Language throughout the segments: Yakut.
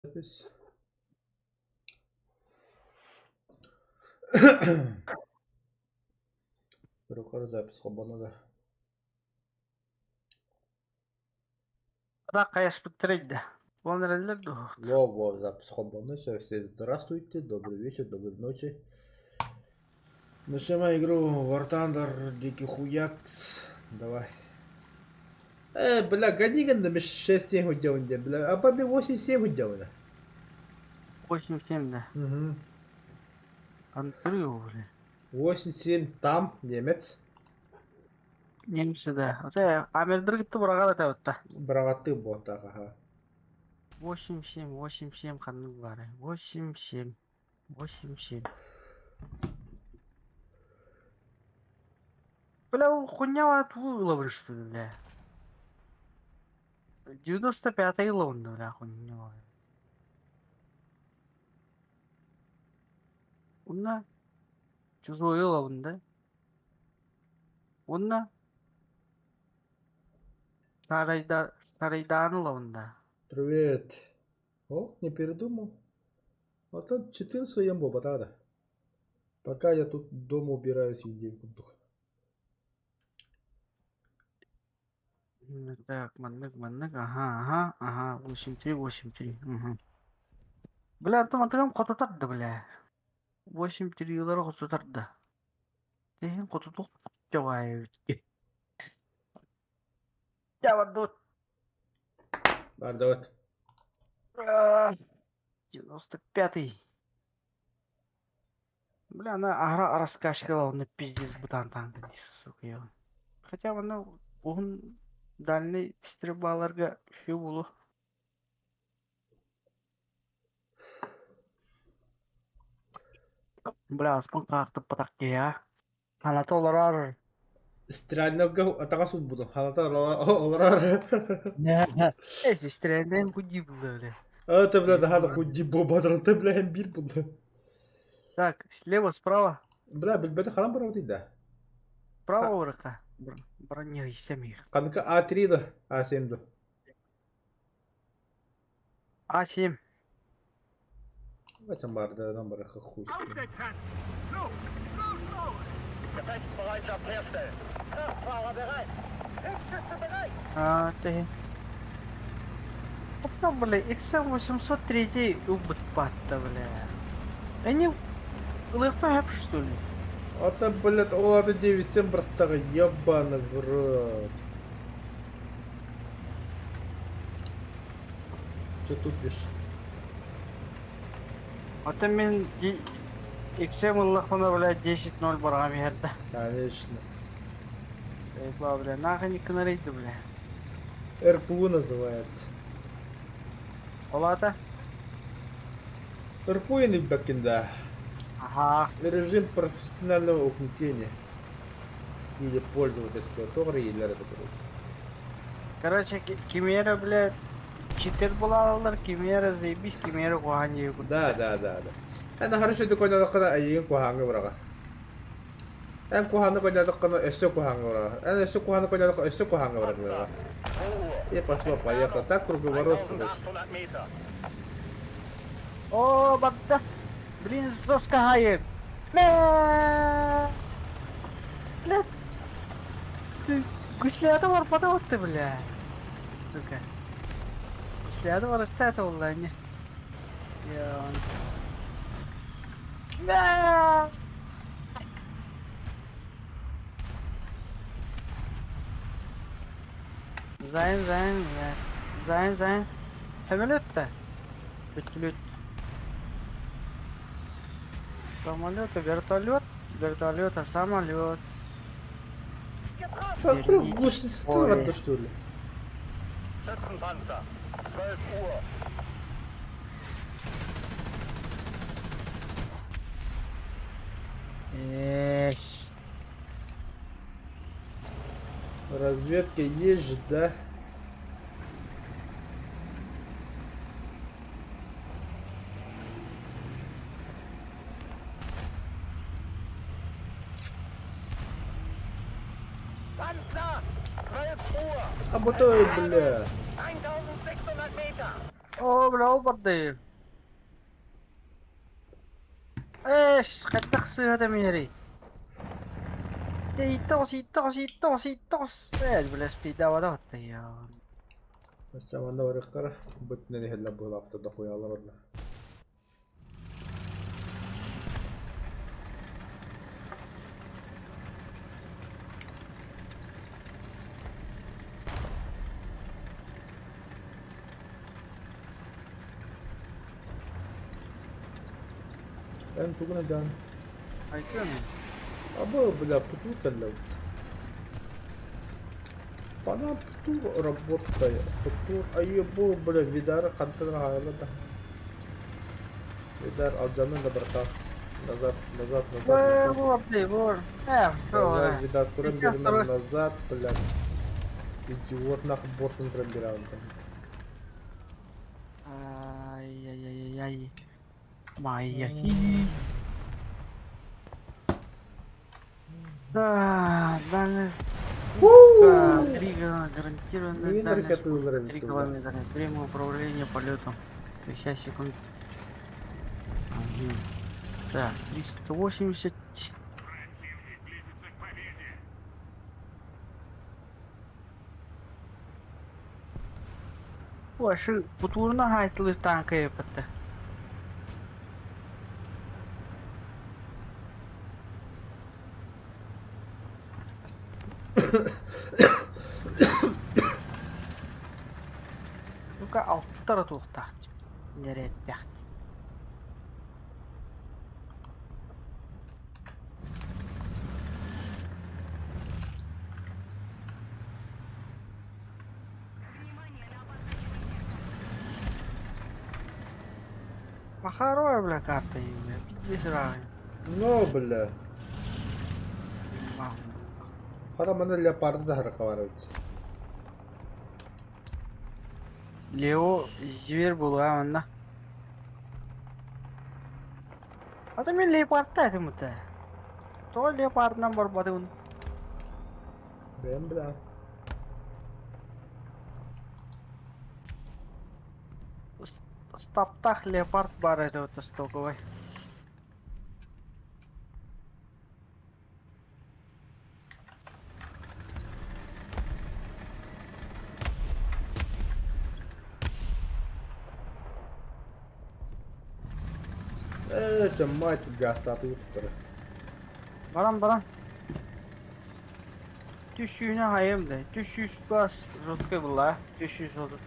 Запись. Рукор запись холбоно да. Да хайаспыттара да. Буолан эрэллэр дуо? Во-во, запись холбоно. Все, все, здравствуйте, добрый вечер, доброй ночи. Начинаем игру War Thunder, Дикий Хуякс. Давай. Бля, гони ганда 6-7 делаем, бля. А по 8-7 делали. 8-7 да. Угу. Антрю, бля. 8-7 там, немец. Немцы да. Оте Амердер кытта быраҕар этэ Быраҕаттыы буолтаах, аха. 8-7, 8-7 ханнык баарай? 8-7, 8-7. Бля, ол хуйня тугу ылабын что ли, бля? 95-й ылабын да, бля, хуйня. Онно чужой ылабын да. Онно Сарайда, сарайдаан ылабын да. Привет. О, не передумал. А то 14 своем буолбатаҕа да. Пока я тут дома убираюсь индейка курдук. Так, маннык, маннык, ага, ага, ага, 8-3, 8-3, угу. Бля, антон антыгам хоту тарда, бля. 8-3 ылары хоту тарда. Тиһин хотутук дьабаайыбыт. Дьабардыбыт. Бардыбыт. 95-й. Бля, она ара раскачкала, он пиздец бутан танк, сука, я. Хотя она уһун дальний стрельбаларга үчүгэй буолуо. Бля, аспын хаахтыппатах киһи аа. Ханата олорор. Стрельновга атаҕа сулбутум. Ханата олорор. Э, стрельнен худи было, бля. А, ты, бля, да, худи буолбатар, ты, бля, биир булду. Так, слева, справа. Бля, билбэти харам барабыт да. Справа урака. Броня и семьих. Канка А3 да, А7 да. А7. Этим барда, бары хуй. А, ты. Опа, бля, XM803 убытпатта, бля. Они ЛФП, что ли? А то, блядь, ол 9-7 бырахтаҕа, ебаный в рот. Че тупишь? А то мин XM ыллахпына, бля, 10-0 барҕам иһэр да. Конечно. Эй, бля, нахуй не канарейды, бля. РПУ называется. Ол аата? РПУ не да. Ага. Режим профессионального угнетения. Или пользовательского товара или это Короче, Кимера, блядь, читер буолаллар, Кимера, заебись, Кимера куһаҕан диэки курдук. Да, да, да, да. Эн хорошо куһаҕаҥҥа эйигин куһаҕаҥҥа быраҕар. Эн куһаҕаны куһаҕана өссө куһаҕаҥҥа быраҕар. Эн өссө куһаҕаны куһаҕана өссө куһаҕаҥҥа быраҕар. И пошло поехало. Так круговорот, короче. О, барда! Блин, жестко гает! Бля! Бля! Ты гуслята барбата ты, бля! Сука. Гуслята барахта буолла не. Я... Бля! Зайн, зайн, бля. Зайн, зайн. Самолет да. Вертолет. Самолет, вертолет, вертолет, а самолет. Как Вернитесь гусеницы в поле. что ли? Schützenpanzer, 12 Uhr. Эсь. Разведка есть же, да? Panzer, 12 Uhr. А бо то и, бля. 1600 Meter. Оо, бля, ол бардайым. Эш, хайдах сыыһа миэрий? Ииттэҕис, ииттэҕис, ииттэҕис, ииттэҕис. Ээ, бля, спидавада баттайа. Өссө манна барыахтара, бытынан иһэллэр быһыылаахтар дохуйалар онно. Эн тугун айдаан? Айкын. Абы, бля, путу кэллэбит. Пана путу работает. Путу, айыбу, бля, видары хантан хаайла да. Видар алдьанан да братан. Назад, назад, назад, Э, назад. вот ты, вот. Э, всё, Назад, э. видар, туран Сейчас бермен второй. назад, блядь. Идиот, нахуй бортун туран бераун там. Ай-яй-яй-яй. Майя. Хи. Да, дальность Уу! 3 гарантированная Мин дальность ракеталар 3 эбит километра. Время управления полетом 60 секунд. Ага. Так, 380. Башы бутуурuna хаайтылыр танка епатта. Ну-ка алтыттара туохтаах нэрээттээхт. Махаровая, бля, карта, бля, пиздец рай. Но, бля. Хара маны леопарды да харакка бар эбит. Лео зверь була манна. Ата мен леопардта этим это. Тоҕо леопардынан барбатыбын? Бэйэм бля. Стаптах леопард баар этэ вот стоковай. Ээ, чэ, мать гаастаатыгы туттара. Баран баран. Түс сүүнэ хайым да. Түс сүүс бас жесткай была. Түс сүүс отут.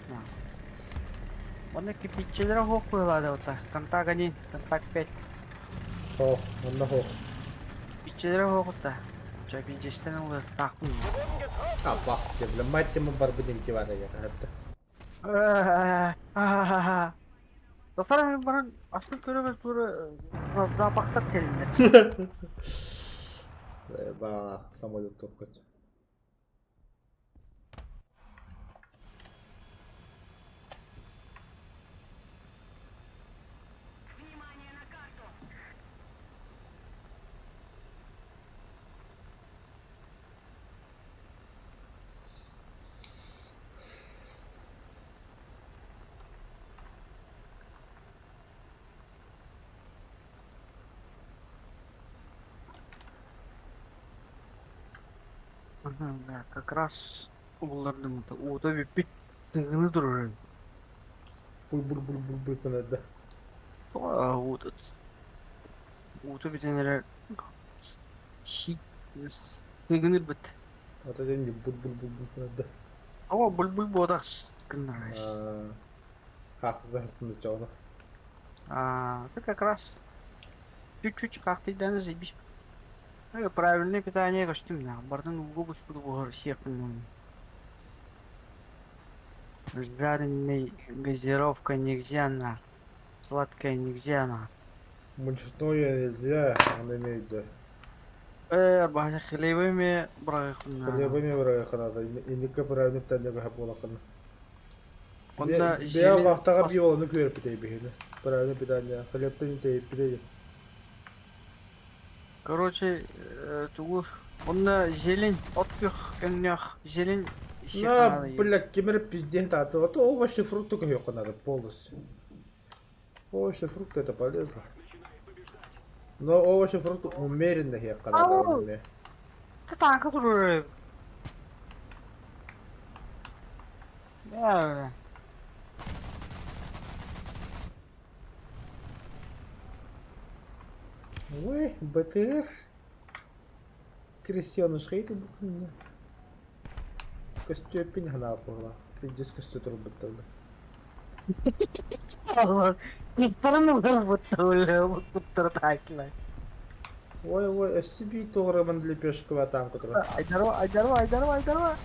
Онно кирпиччэлэрэ суох быһыылаата Контакт один, контакт пять. Хоох, онно хоох. Кирпиччэлэрэ суох Чэ, пиздецтэн ылыахтаахпын. А, басты, бля, мать ему барбы динки бар егер. Доктор баран аспын көрө тура запахтар кэллилэр. Ба, самолет тохкоч. Да, как раз буллардым это. Уута бүппүт сыгыны турар. Буль-буль-буль-буль кынады. Уута уута бүтэн эрэр сыгыныр бит. Ата ден буль-буль-буль кынады. Ого буль-буль буотах гыннар. Хаахтыда хастында чоҕуна. А, ты как раз чуть-чуть хахтыйданы заебись. Правильное питание костюм на. Бардын угу буспут бугар всех. Жареный газировка нельзя на. Сладкое нельзя на. Мучное нельзя, он имеет да. Баһа хлебами бырагыхна. Хлебами бырагыхна, инникке правильный питание буолакына. Онда Бэйэ зелень вахтаҕа биир ону күөрпүтэй биһини. Правильное питание, хлебтан тэйиппитэй. Короче, тугу онно зелень от күөх өҥнөөх зелень На, блядь, ким эрэ пиздец а то овощи, фрукты көһүөххэ надо полностью. Овощи, фрукты это полезно. Но овощи, фрукты умеренно иһиэххэ надо Ау! эмиэ. Танка турар. Бля. Ой, БТР. Крысёныш хейти бу күннэ. Көстүөппүн ханааппыла. Пиздец көстө турбуттар. Кыстарын ылбыттар таакилар. Ой, ой, өссө бии туҕарабын лепешкаба таанка турар. Айдарва, айдарва, айдарва, айдарва.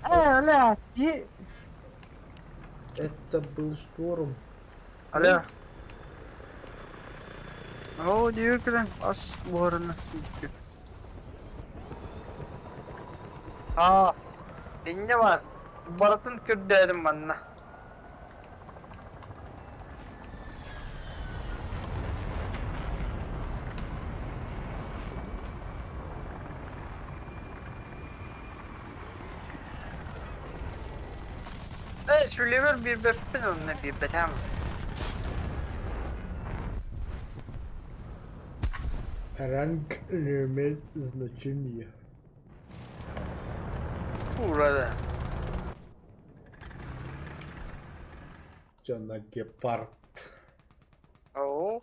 Э, бля, ти... Это был шторм. Алло. Оо, диир кэлэн ас буһарына сүүрдүм. Аа, инньэ баар, барытын көрдөөтүм манна. Ээ, сүлэбэр биэрбэппин онно биэрбэтэҕим. Ранг не имеет значения. Уурада. Дьоно гепард. Оо,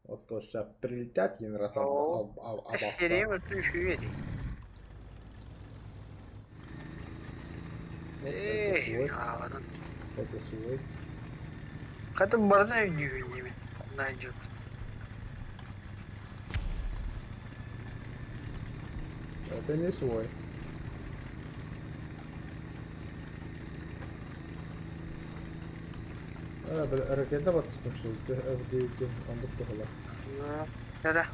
Вот то сейчас прилетят один раз Оо. обо Сирэйим өттүн үчүгэй этий. Вот это Ээ, свой, хаалатын. это свой. Хата барытын өйдүүбүн диибин. Найдет. Это не свой. А, бля, ракета батыстым что ли? Оннук туһала. Эрэ.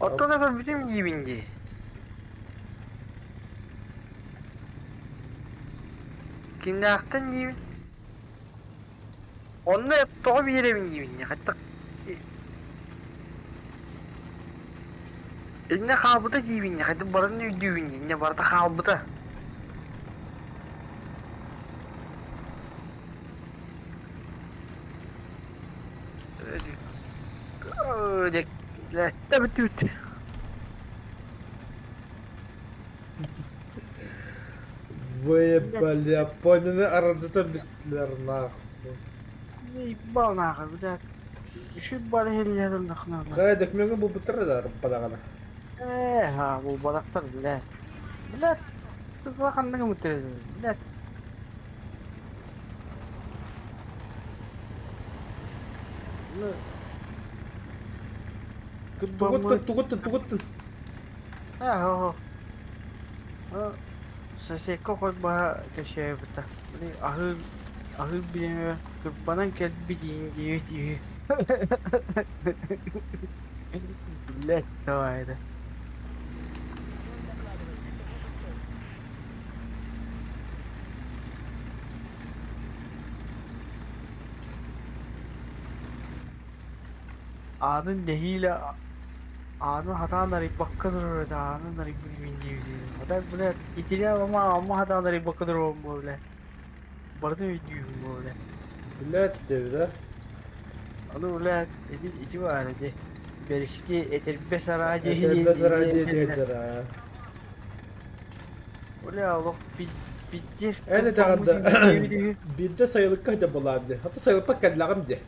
Оттон көрбүтүм диибин дии. Кимнээхтэн диибин? Онно тоҕо биэрэбин диибин дии. Хаттах Иннэ хаалбыта диибин дии. Хайдах барытын өйдүүбүн дии. Иннэ барыта хаалбыта. Лэттэ бүтүүт. Вы, бля, поняли, арандыта бистилэр нахуй. Ебал нахуй, блядь. Үчүт бары иһиллэһэр нахуй. Хай, документ бу бутыр да падагана. Ээ, ха, бу балактар, блядь. Блядь, туга ханнык мутыр, блядь. Ну, Тугуттан, тугуттан, тугуттан. Ээ, хо, хо. Соседка хос баһа кэпсээбитэ. Били аһыы аһыы бириэмэ кырбанан кэлбит иһин диэбит үһү. Блядь, давай это. Аанын нэһиилэ аанын хатаан арыйбакка турар этэ, аанын арыйбыт мин диэбитин. А так, блядь, итирэ ама ама хатаан арыйбакка турабын буо, блядь. Барытын өйдүүбүн буо, блядь. Блядь, диэбит да? Ону, блядь, ити ити баар ити. Бэришки этэрбэс араа Этэрбэс араа диэһи диэтиһэллэр аа. Бля, олох пиздец Эн этэҕин кырбаммыт да диэбит үһү. биирдэ сайылыкка сылдьар буоллаҕым дии. Хата сайылыкпар кэллэҕим дии.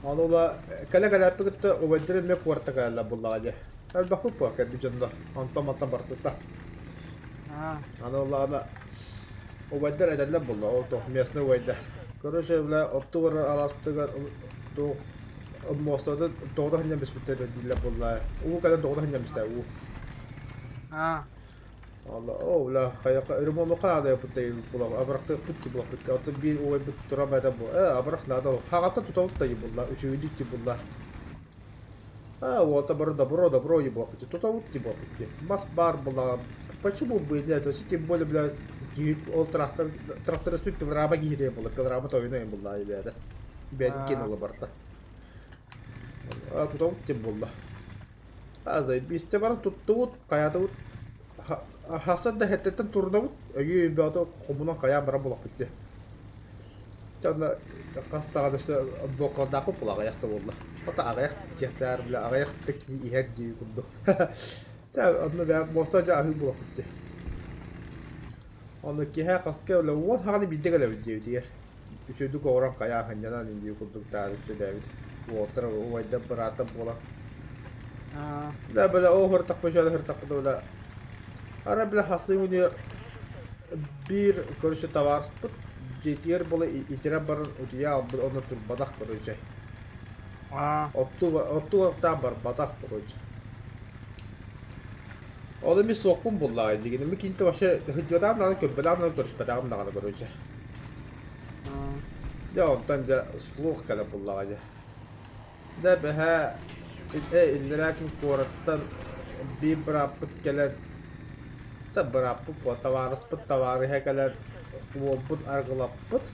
Ону ыла кэлэ-кэлээппин кытта убайдар эмиэ куоракка кэлэллэр буоллаҕа дии. Элбэхпит буо кэлбит дьоннор. Онтон-мантан барытыттан. Аа, Аны ыллаҕына убайдар этэллэр буолла, ол туох местный убайдар. Короче, бля, оттуу барар алааспытыгар туох муостаны тоҕо сынньан биспиттэр дииллэр буолла. Уу кэлэн тоҕо сынньан бистэ уу. аа. Алла, о, бля, хайака ремонтка надо була, абырахтыахпыт ти буолбут. Оттон биир убайбыт туран бэйэтэ бу, э, абырах надо, хаҕаттан тутабыт да булла, үчүгэйдик ти булла. А, вот, добро, добро, добро, ебать, тутабыт ти буолбут. Мас бар была. Почему бы и нет, тем более, бля, ол трактор, тракторист пилорама киһитэ буолла, пилорама тойуна буолла, ребята. Бэйэтин Аа. кинула барта. Тутабыт диэн буолла. Заебись баран туттубут, хайаатыбыт. Хасан да хэттеттен турунабыт, өйүү бөҕөтө хомунан хайаан баран булахпыт дии. Онно хас даҕаны өссө буоккалдаахпыт була аҕыйах да буолла. Хата аҕыйах диэхтээр бile аҕыйах да киһи иһэр дии курдук. Чэ онно бээ муоста дьэ аһыы булахпыт дии. Онно киэһэ хаска бile уон хаҕаны биирдэ кэлэбит диэбитигэр. Үчүгэйдик оҕорон хайаан сынньанан индии курдук таарыччы бэйэбит уолаттар убайдар бырааттар буолан да бile ол сырыттахпына үчүгэй сырыттахпына бile арай бile хасыы күнүгэр биир короче табаарыспыт дьиэтигэр була итирэн баран утуйа хаалбыт онно турбатах короче оттуу оттуу барыктаан барбатах короче ол эмиэ суохпун буллаҕай дьигинэ мин кинитэ вообще сылдьыбатаҕым даҕаны көрбөтөҕүм даҕаны көрүспэтэҕим даҕаны короче Дьэ онтон дьэ слух кэлэ буллаҕа дьэ. Дьэ бэһээ иллэрээ күн куораттан биир бырааппыт кэлэн да бырааппыт буо табаарыспыт табаарыһа кэлэн уолбун арыгылаппыт.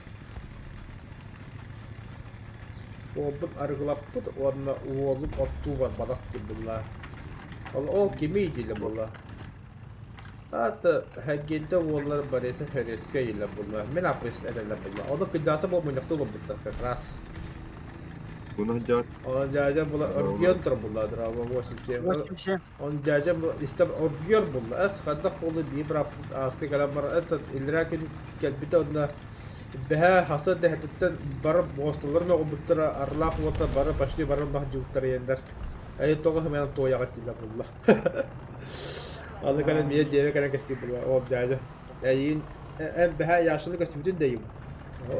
Уолбун арыгылаппыт уонна уолум оттуу барбатах диир буолла. Ол ол кимий дииллэр буолла. Аата Хэггиэнтэ уоллар Бориса Ферецкэй илэ булла. Мин аппыс этэллэр булла. Ону кырдьаҕаса буол мунньахтыы олорбуттар как раз. Буну дьаат Онон дьаадьа була оргуйан турар булла драба 87. 87. Он дьаадьа истэ оргуйар булла. Эс хандах буолла бии бырааппыт ааска кэлэн бар этот иллэрээ күн кэлбитэ онно бэһэ хаса дэһэтиттэн бары муосталарын оҕубуттара арлаах уота бары почти бары маһдьыбыттар иэннэр. Эй тоҕо хымыйан туойаҕыт дииллэр булла. Аны кэлэн миэ дьиэбэ кэлэн кэстии була ол дьаадьа. Эйиин эн бэһээ Яшаны көстүбүтүн да ыйым.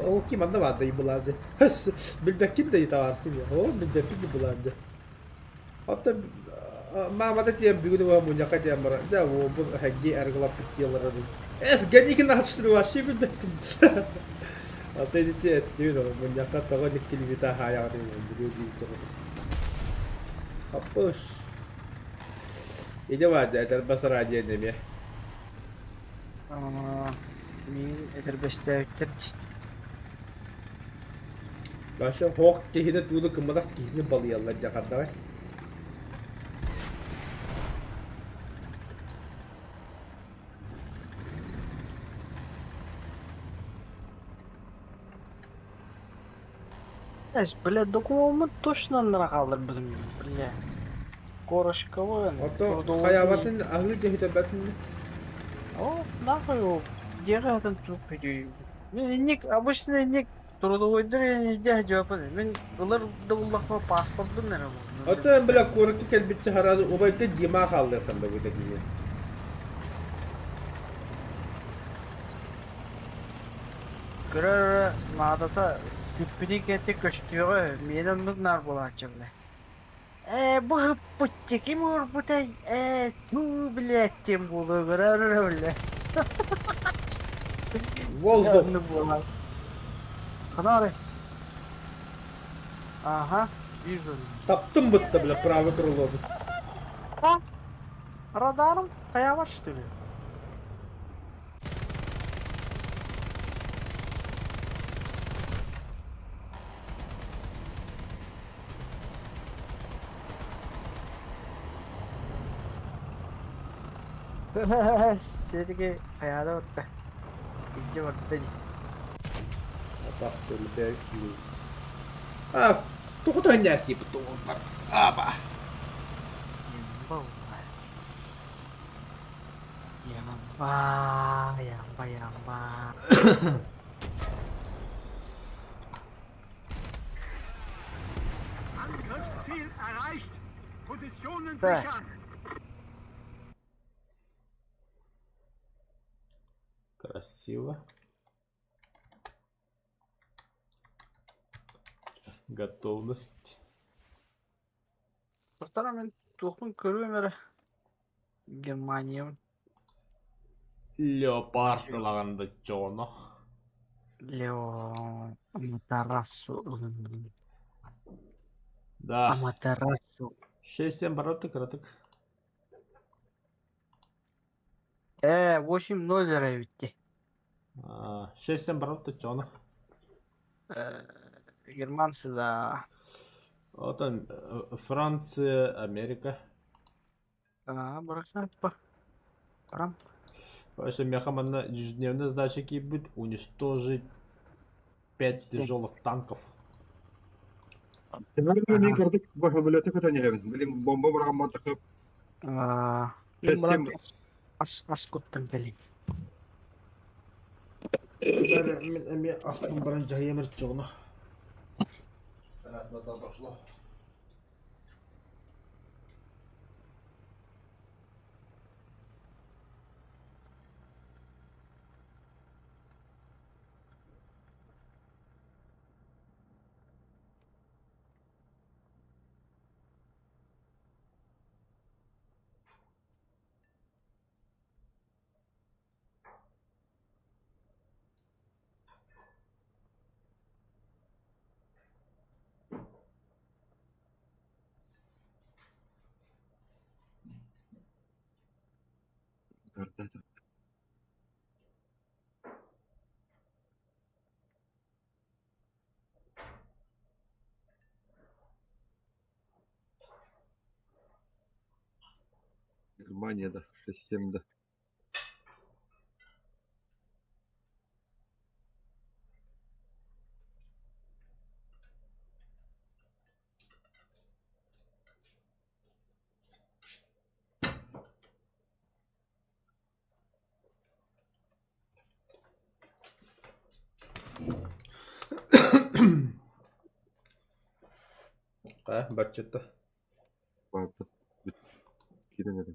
Ол ким анна баар да булаам дьэ. Билбэккин да табаарыскын дьэ. Ол билбэппин да булаам дьэ. Оттон маамата тиийэн бүгүн уоһа мунньахха тиийэн баран дьэ уолбун хэгги арыгылаппыт диэлэрэ Эс Ганикин аһачтыр вообще билбэппин. Ата ити эттибин ол мунньахха тоҕо никкилибита хаайаҕытын бүдүү диир Аппыш. Идэ баар дьэ этэрбэс радио эмиэ. Миигин этэрбэстээбиттэр дии. Вообще хоох киһини тууну кымматах киһини балыйаллар дьэ хардаҕай. Эс, бля, докумуоммун точно аннара хаалларбытым, бля. Корочковой, Ото трудовой. хайаабатын аһыы дьэһитэрбэтин О, нахуй его, дьиэҕэ сытан туох үтүөй. Мин инник, обычно инник трудовойдар дьэ дьуоппун. Мин ылар да буллахпына паспордун эрэ булдум. Ото бля куоракка кэлбитчэ хараады убайга Дима хааллыахтан да быта дии. Көрөр наадата бүппүтүн кэннэ көстүөҕэ, миэнэ оннук наар буолааччы бile. Ээ, бу ыппыччы ким уурбутай? Ээ, туу билээттим буолуо көрөр бile. Воздух. Оннук буолар. Ханары. Ага, вижу. Таптым бытта бля правый крыло. А? Радаром хайаабат что ли? Все-таки хайаада барда. Илдьэ барда дии. Атас бэл А, тоҕо ньээсийбит тугуннар. Аба. Ямба, ямба, ямба. Angriffsziel erreicht. Positionen Так. sichern. Красиво. Готовность. Бастара мин туохпун көрүөм эрэ. Германиябын. Леопард ылаҕан да чооно. Лео Аматерасу ылынным. Да. Аматерасу. 6-7 бароты кыратык. Ээ, 8-0 эрэ эбит дии. 6-7 бароты чооно. Э, германцы да. Отон Франция, Америка. Аа, бырасааппа. Барам. Вообще, миэхэ манна ежедневная задача киирбит уничтожить пять тяжелых танков. Мин кырдык бөһөбүлөтө көтөн иһэбин. Билим бомба быраҕамматахы. Аа, Шесть-семь ас ас куттан кэлин. Мин эмиэ аспын баран дьаһайам эрчоҕуна. Дошло. Германия да, 6-7 да. Э, баччыта. Баарбыт. Киирэн эрэ.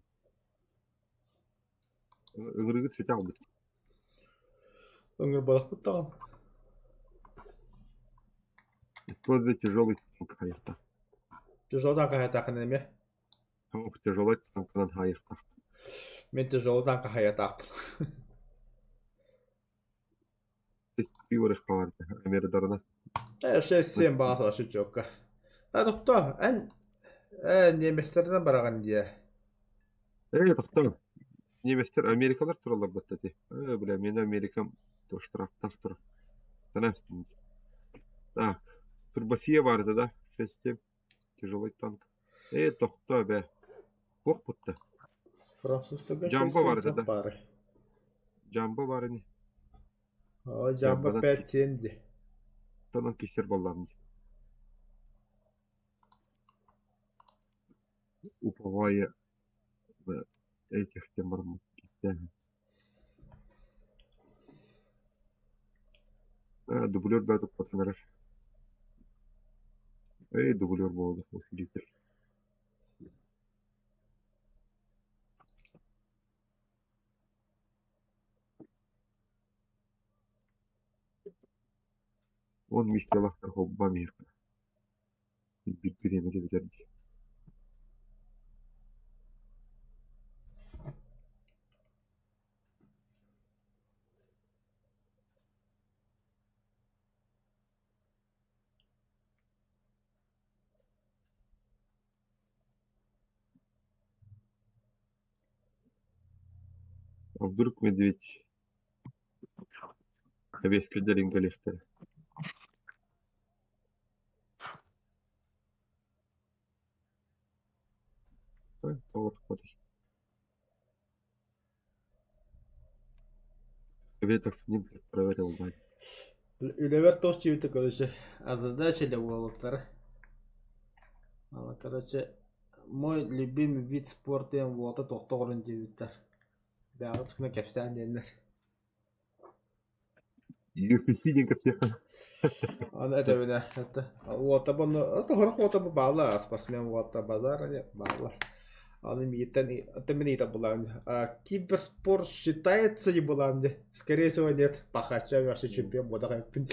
Ыҥырыгыт ситэ аҕалбыт. Ыҥырбатахпыт даҕаны. Используй тяжелый танк хайахтаах. Тяжелый танк хайатааххын эмиэ? Тяжелый танкынан хайахтаах. Мин тяжелый танка хайатаахпын. Амердарына. 6-7 баҕас вообще четко. А тохтоо, эн немецтеринэн бараҕын дии. Ээ, тохтоо. Немецтер Америкалар тураллар батта ти. Э, бля, мен Америкам то штрафтаах турар. Так, Турбофия барды да? 6-7. Тяжелый танк. Ээ, тохтоо бэ. Туох бутта? Французтарга Жамба 6-7 барды да. баары. Жамба бар ини. О, Жамба Жамбадан 5-7 ди. Танан кисер баллам ди. Уповая в этих темармут. Дублер бөтө потенерер. Эй, дублер буолла, усилитель. Он миссиялаахтар холбоон иһиэххэ. Биир бириэмэ кэбитэр дии. А вдруг медведь Эбиэскэ дьэриҥ кэлиэхтэрэ. Советов не проверил, да. Үлэбэр туох чиибитэ короче, а задача для уолаттара. Короче, мой любимый вид спорта диэн уолата тохтоҕорун диэбиттэр. Бэҕэт гына кэпсээн диэннэр. UFC диэн кэпсиэххэ. Аны этэбинэ, это уота бону, это хорох уота бу баалар, спортсмен уота базар не баалар. Аны мииттэн это мин ыйыта булаам А киберспорт считается не булаам де? Скорее всего нет. Пахача вообще чемпион буода кайппын.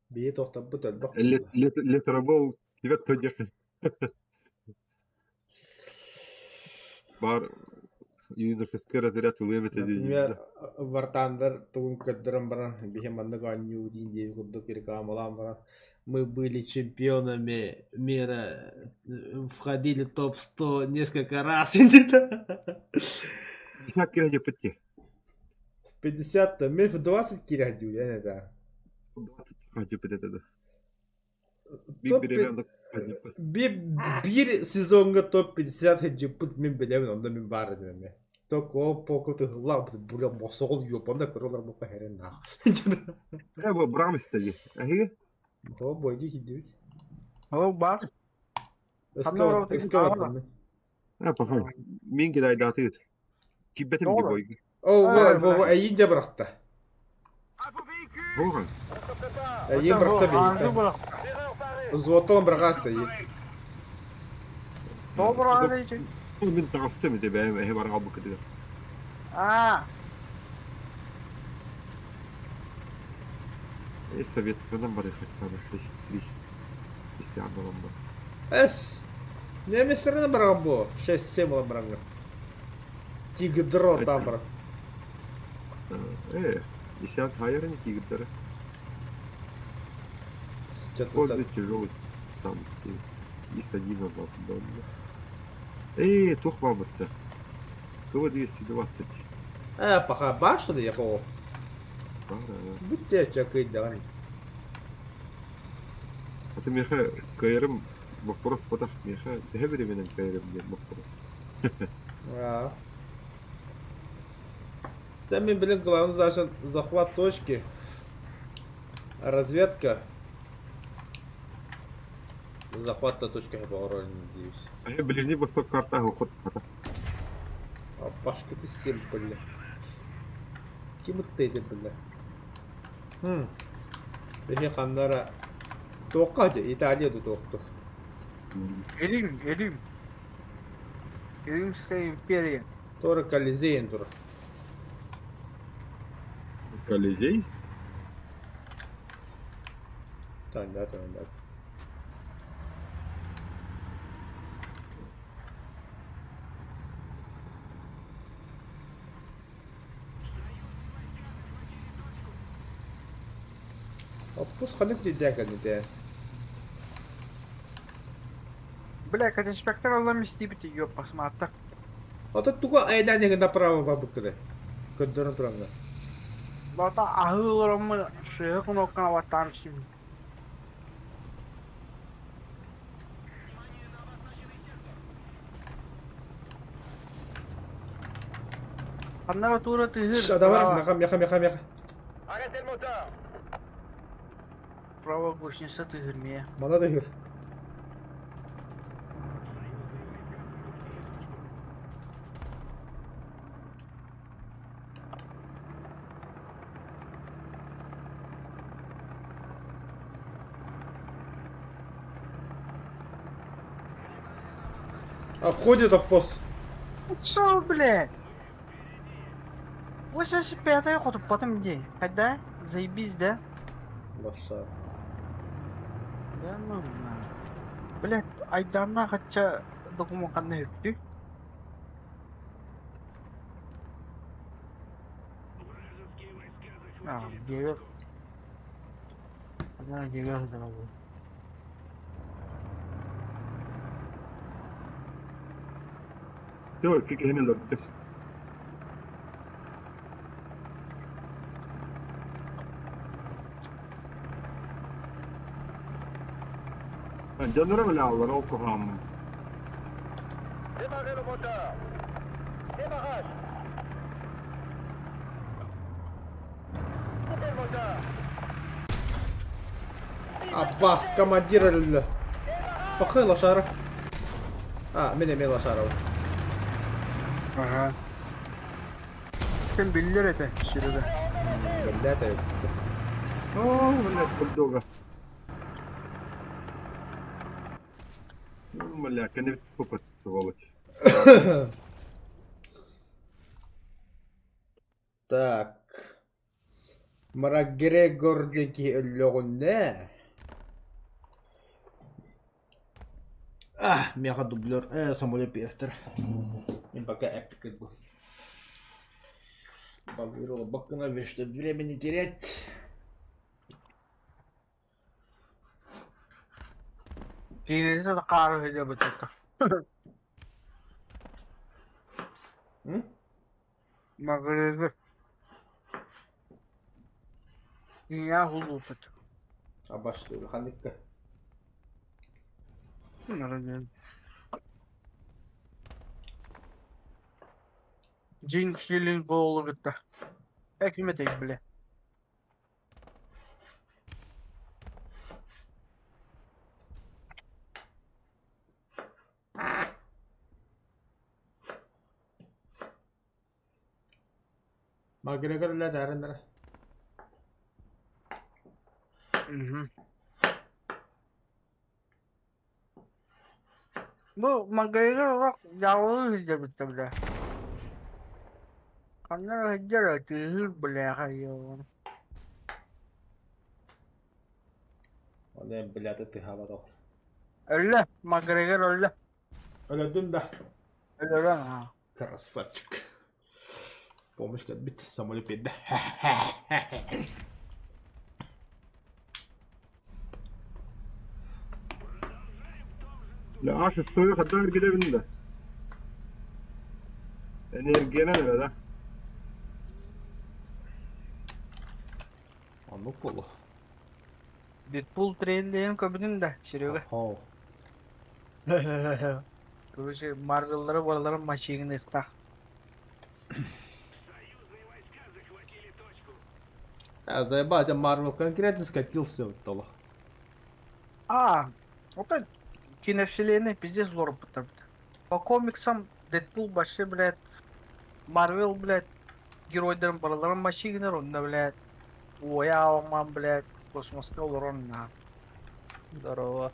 Бии тохтоппут элбэх буолла. Летерабол тебя кто держит? Бар юношеский разряд ылыам этэ Например, Вартандер тугун көрдөрөн баран биһи маннык оонньуу диин диэби курдук рекламалаан баран мы были чемпионами мира, входили в топ-100 несколько раз. Десятки ради пяти. 50 мен в 20 киирээхтиибин эн этэ. Хадьыппыт этэ да. Биир бириэмэ хадьыппыт. Биир сезоҥҥа топ 50 хадьыппыт мин билэбин, онно мин баар этим эмиэ. Токо поко тыһылла бля мосоҕол ёпанда көрөлөр бу пэһэрин наах. Э бу браам истэги. Эһиги? О бойги кидибит. Ол бар. Эскэ Э пахай. Мин кидайдаатыгыт. Киббетим ди бойги. О, бу эйин дьэ бырахта. Бухан. Эйин бырахта биһиттэ. Золотон бырахаста эйин. Добро Мин таҕыстым ити бэйэм эһи бараҕа букытыгар. Аа. Э советканан барыхаттана 6-3. Ити анналан Эс. Немецтерин бараҕан бу. 6-7 olan бараҥҥа. Тигдро там бар. Э, десят хайырын тигрдары. Используй тяжелый там ИС-1 Эй, туох баабытта? КВ-220. Э, пока баар что ли ехал? Бүттэ чакыйдаҕын. А ты миэхэ кыайарым вопрос потах миэхэ төһө бириэмэнэн кыайарым диэн вопрос. А. Да, мен блин, главное даже захват точки. Разведка. Захват точки по надеюсь. А я Ближний Восток карта уход. А пашка ты сел, бля. Ким ты бля? Хм. Бэһи ханнара туохха дьэ Италия да туохту. Рим, Рим. Римская империя. Туора Колизейн тур. Колизей? Да, да. Оппус ханнык диэдэ кэннитэ. Бля, как инспектор аллам истибит ёппас маатта. Ото тугу айдаан иһин направо барбыккыны? Көрдөрөн тураҥҥа. Бата аһыы олороммун сыыһа кнопканы баттаан истим. Ханна туура тыһыр. Давай, меха, меха, меха, меха. Право гусеница тыһыр мия. Мана тыһыр. А входит обпос. Шо, блядь? 85-й хотуппатым дии. Хайда? Заебись, да? Лошадь. Да ну на. Блядь, айдааннаах хачча докумуон ханна үптүй? А, дьиэгэ Ханна дьиэгэ сытара буолуо. Все, киһини өлөрдүк. Дьонноро билэ ол куһаҕан. Аббас, командир өллө. Пахай лошара. А, мин эмиэ лошарабын. Ага. Ким биллэр этэ Серега. Биллээт О, блядь, бульдога. Ну, бля, кэннибит попыт, сволочь. Так. Макгрегор диэн киһи өллөҕүнэ А, миэхэ дублер, самолет биэртэр. Мин пока эпик бу. Балыыр баккына чтобы время не терять. Киинэни хаары сылдьабыт М? Макгрегор. Ийээ улуупут. Абашлыыр ханныкка. Дьиҥ силин буолугутта. Экимэтэй бile. Макгрегор үлэ Бу Макгрегор олох дьаалылыы сылдьар бile. Ханна эрэ сылдьар тыаһыыр бile хайыаҕын. Оны блядь тыһаабат Өллө, Макгрегор өллө. Өлөрдүм да. Өлөрөн аа. Красавчик. Помощь кэлбит, самолет биэрдэ. Бля, аш история хадда эргидэбин да. Энергиянан эрэ да. Оннук буолуо. Дэдпул трейлерин көрбүтүм да, Серега. Оһоо. Короче, Марвеллары барыларын мачигыныахтаах. А, заебать, а Марвел конкретно скатился вот толох. А, вот киновселенная пиздец лор. По комиксам Дэдпул вообще, блядь, Марвел, блядь, геройдарын барыларын мачигынар, онно, блядь, уоя алман, блядь, космоска олорон на. Здорово.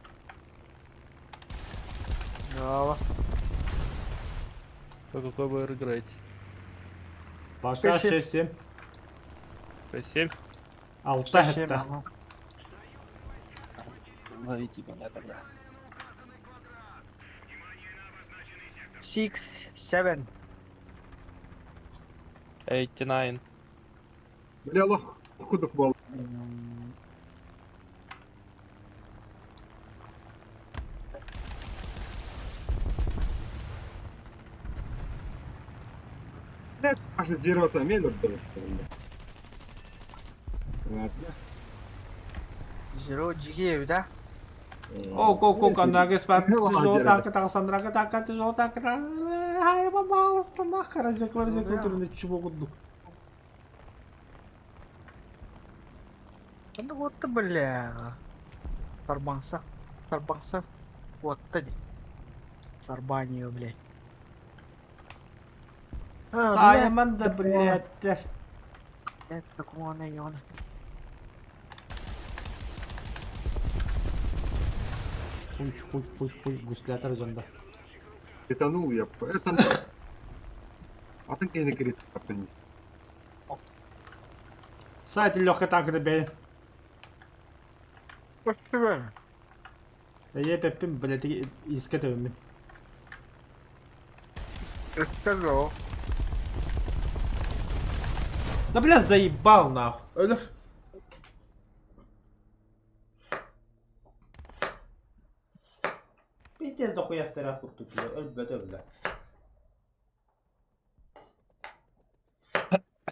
Здорово. По какой вы играете? Пока 6-7. 6-7? Алта 6-7, это. ага. Ловите меня тогда. 6-7. 89. Бля, лох, кудук бол. Бля, аж дерево там мель Ладно. Zero G да? О, ко ко канаге спат тяжело так так сандрака так тяжело так. Ай, пожалуйста, нахер, разве культурный чего кудук. Ну вот ты, бля. Сарбаңса. Сарбаңса. Вот ты. Сарбанию, блядь. Саймон да, блядь. Блядь, такого на Хуй, хуй, хуй, хуй, гуслятор жанда. Титанул я. Это... А ты не говорит, Сайт легкая так, ребят. Спасибо. Я пеппим, блядь, искать. Сказал. Да, блядь, заебал нахуй. Өлөр. Пиздец дохуя старых куртук, өлбөт өллө.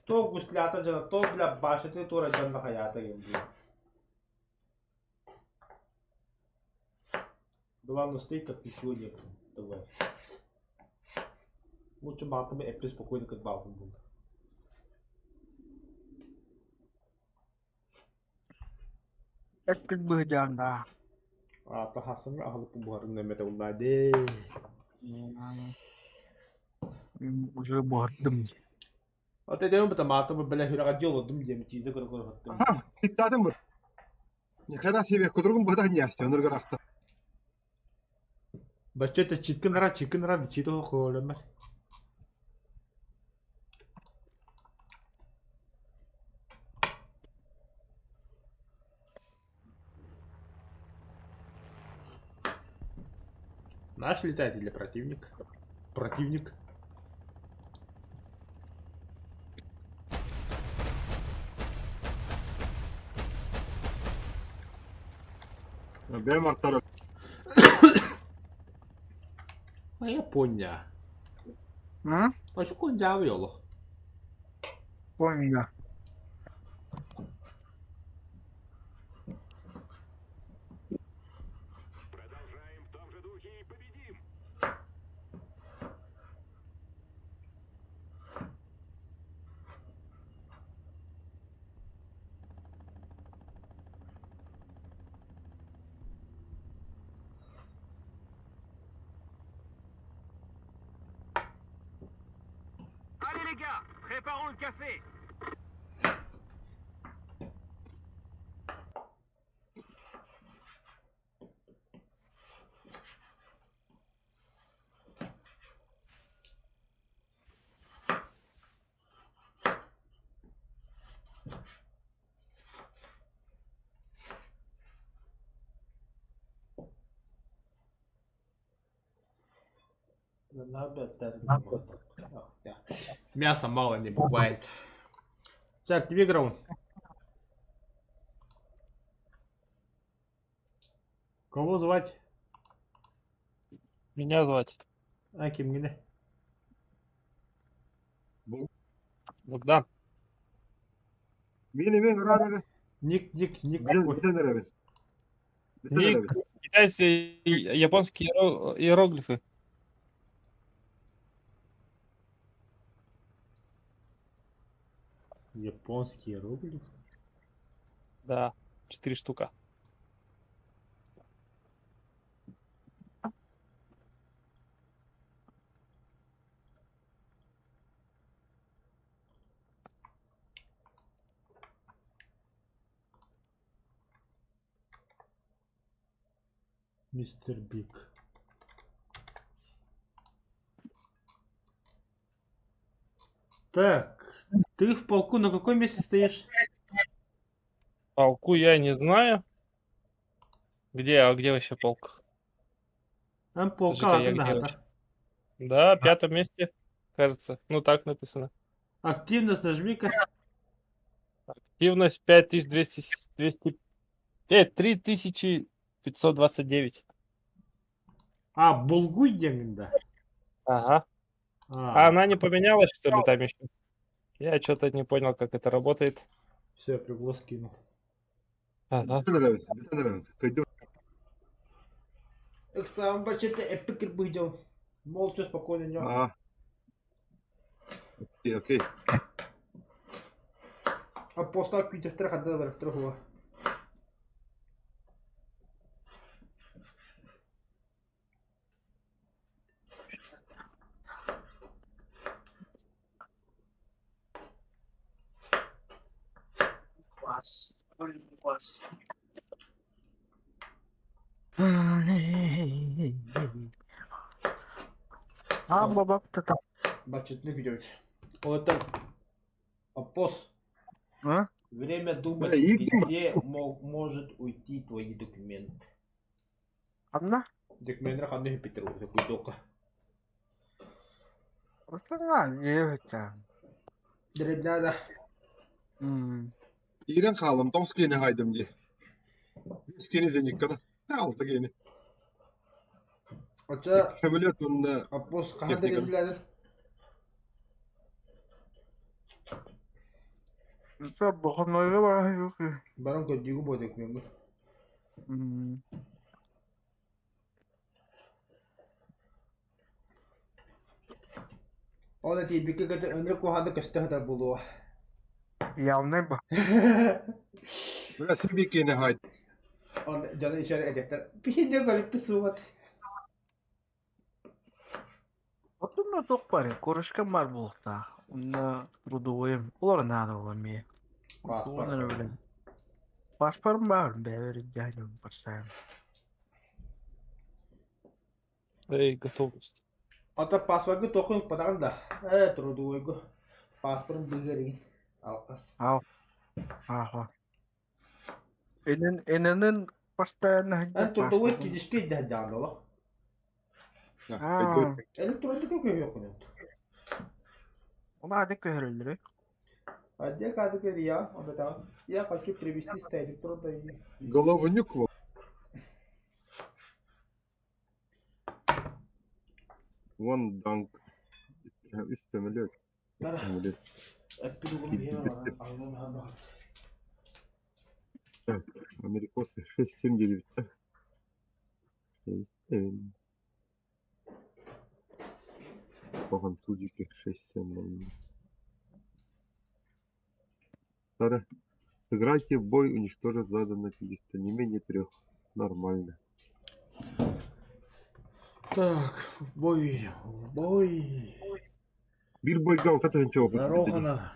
То гуслята жана, то, бля, башыты тура жанна хаята гемди. Главное стоит, как ничего нет. Давай. Лучше матами эпи спокойно как балкон был. Это бы да. Ата хасымы ахылып буһарын нэмэтэ уллаады. Уже бардым. Ата дэм бата матамы бля хүрага жолодум диэм чизе көрө көрө хаттым. Ага, киттадым бу. Ни хрена себе, кудругум бада не асты, он рахта. Бачча читкин ра чикин ра чито холемас. Наш летает или противник? Противник. Бэм артар. А я понял. М? А что он делал? Помню. Préparons le café. Мяса мало не бывает. Так, тебе играл. Кого звать? Меня звать А, кимҥиний? Богдан. Мин эмиэ ыҥыраар эрэ. Ник, ник, ник Бүтэн какой? бүтэн эрэбин. Бүтэн Ник, эрэбин. китайские и японские иероглифы. Японский иероглиф? Да, четыре штука. Мистер Биг. Так, ты в полку на каком месте стоишь? Полку я не знаю. Где, а где вообще полк? Там полка Подожди-ка, я атын где аата. вообще? Да, пятом месте, кажется. Ну, так написано. Активность нажми-ка. Активность 5200, 200, 3529. А, булгуй диэҥҥин да? Ага. А, А она не поменялась, что ли, там еще? Я что-то не понял, как это работает. все, приглас кинул. Ага. Бүтэн эрэбин. Бүтэн эрэбин. Кыйдым. Экстра, бачите, эпикер выйдем. Молча, спокойно, не. Аа. Окей, окей. А постак күүтэхтэр хадда барахтар хуа. Бас. Бас. А, бабак-то там. Бачытны күүтэбит. Оттон Апос, А? время думать, Бля, иди, где может уйти твои документы. Ханна? Документтэр ханна сүппүттэр куйдуохха. Осына диэбиттэ. Дребнада. М. Иирэн хааллым, тоҕус киһини хаайдым дии. Биэс киһини зениккада. Алта киһини. Оча Көмөлөт уонна Апос хаһан техниканы. дребнадын? Бохонойга баран Баран көрдүүгү бу докумеҥҥун. М. Ол этиийбиккэ кытта ынырык куһаҕаны көстө сытар буолуо. Явный ба. Бля, син биир киһини хаайдым. Он дьоно ишэр этиэхтэр биһиги көрүппүт суубат. Оттон туох баар корочкам баар буолуохтаах. Онно трудовойум. Олор наада буолан эмиэ. Паспорт. Тугун эрэ билэн. Паспорт баар бэйэбэр илдьэ барсаайым. Эй, готовность. Ото паспоргы туоххун укпатаҕын да? Ээ, трудовойгу. Паспорын быыһыгар игин. Алкас. Ау. Ааха. Энин энинин постоянно Эн сылдьар трудовой паспорын. книжка илдьэ сылдьаҕын олох. Аа. Электрондука көһүөххүн Ону аадык көһөрөллөрүй? А где кадр я? Он это я хочу перевести с электронной. Головнюк вот. Вон данк. Үс көмөлөт. Да. Көмөлөт. Так, америкосы 6-7 9. 6-7. Французики 6-7. Второе. Сыграйте в бой, уничтожив заданное количество, не менее трех. Нормально. Так, в бой, в бой. Биир бойга 6000 опыт. Зарохана.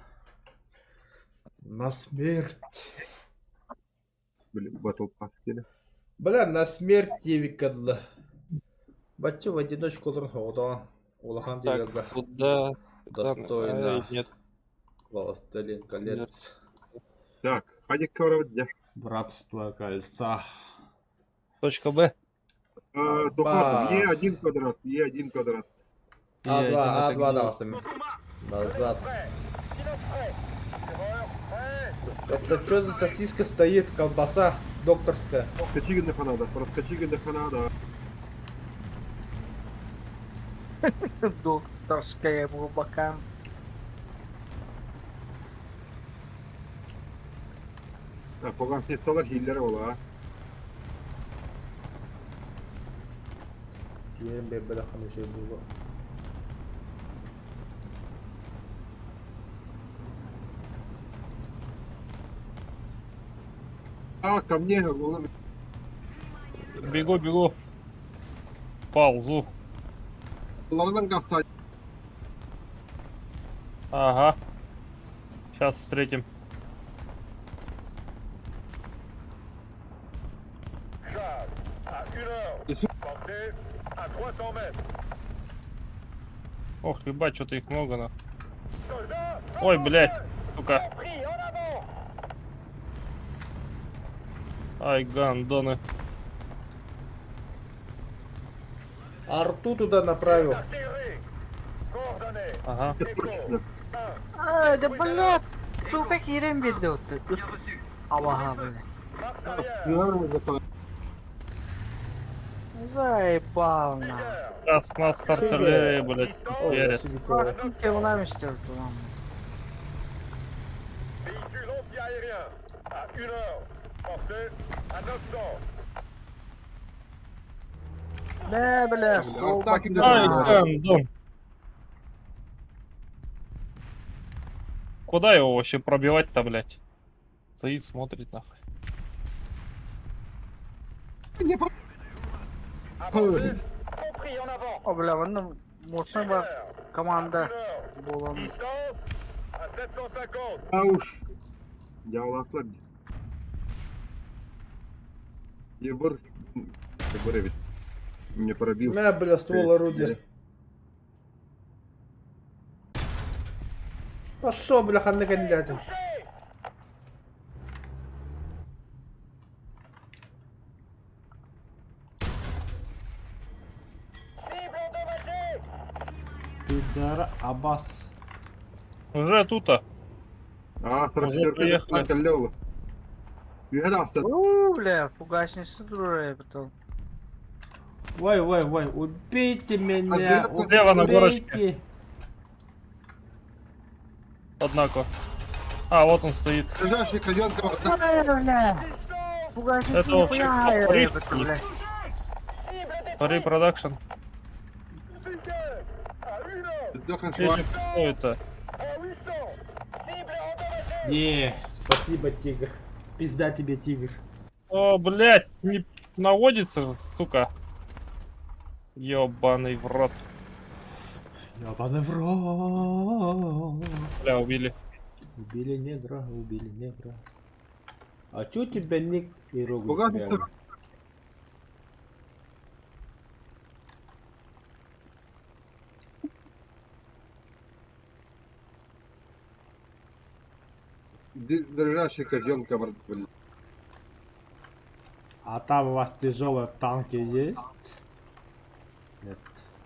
На смерть. Блин, батл пас диэн. Бля, на смерть диэбиккэ дылы. Бачча в одиночку олорон оҕотоҕо улахан Так, диэбэгэ куда? Куда? достойно Ай, нет. Властелин колец. Так, хадик көрөбүт дьэ. Братство кольца. Точка Б. Э, Тухатов, Е1 квадрат, Е1 квадрат. А2, Е1 это А2 где? даҕастым. Назад. Это что за сосиска стоит, колбаса докторская? Проскочи гына надо, проскочи гына надо. Докторская глубока. А, Погасницалар хиллер ола. Киэрин биэрбэтэххин үчүгэй буолуо. А, ко мне, он Бегу, бегу. Ползу. Ларынан гаста. Ага. Сейчас встретим. Charge à 1 heure. Ici. Portée à 300 mètres. Ох, ебать, что-то их много, на. Soldats, Ой, блядь, сука. pris en avant. Ай, гандоны. Арту туда направил. Artillerie. Coordonnées. Ага. Точно. Ай, да блядь, сука киирэн биэрдэ отту. Абаха, бля. Marche arrière. Заебал на. Сейчас нас с артиллерии, блядь, Ой, хуярят. Сибикова. Véhicule anti-aérien à 1 heure. Portée à 900. Бля, бля, стол. Арта кимде Ай, турар? гандон. Куда его вообще пробивать-то, блядь? Стоит, смотрит, нахуй. Не про- À portée, compris en avant. О, бля, онно мощный бар команда 1 heure. буолан. Distance à 750. А уж. Я уласлар. Егор. Егор ведь не пробил. На, бля, ствол орудия. Пошел, бля, ханна кандидатин. Cible endommagée. Пидор Аббас. Уже тут-то. А, Уже 44 приехали. каллеула. Үйәді авто. У, бля, фугасница дура потом. Ой, ой, ой, убейте меня, А слева на горочке. убейте. Однако. А, вот он стоит. Лежащий казенка. Бля, фугасница Это вообще нихуя, кто, это, бля. Пари продакшн. Fidèle à 1 heure. Дохнешь. Или кто это? À 800. Cible endommagée. Не, спасибо, тигр. Пизда тебе, тигр. О, блядь, не наводится, сука. Ёбаный в рот. Ёбаный в рот. Бля, убили. Убили негра, убили негра. А чё у тебя ник иероглиф Богатый реально? Дрожащий козенка, блин. А там у вас тяжелые танки есть? Нет.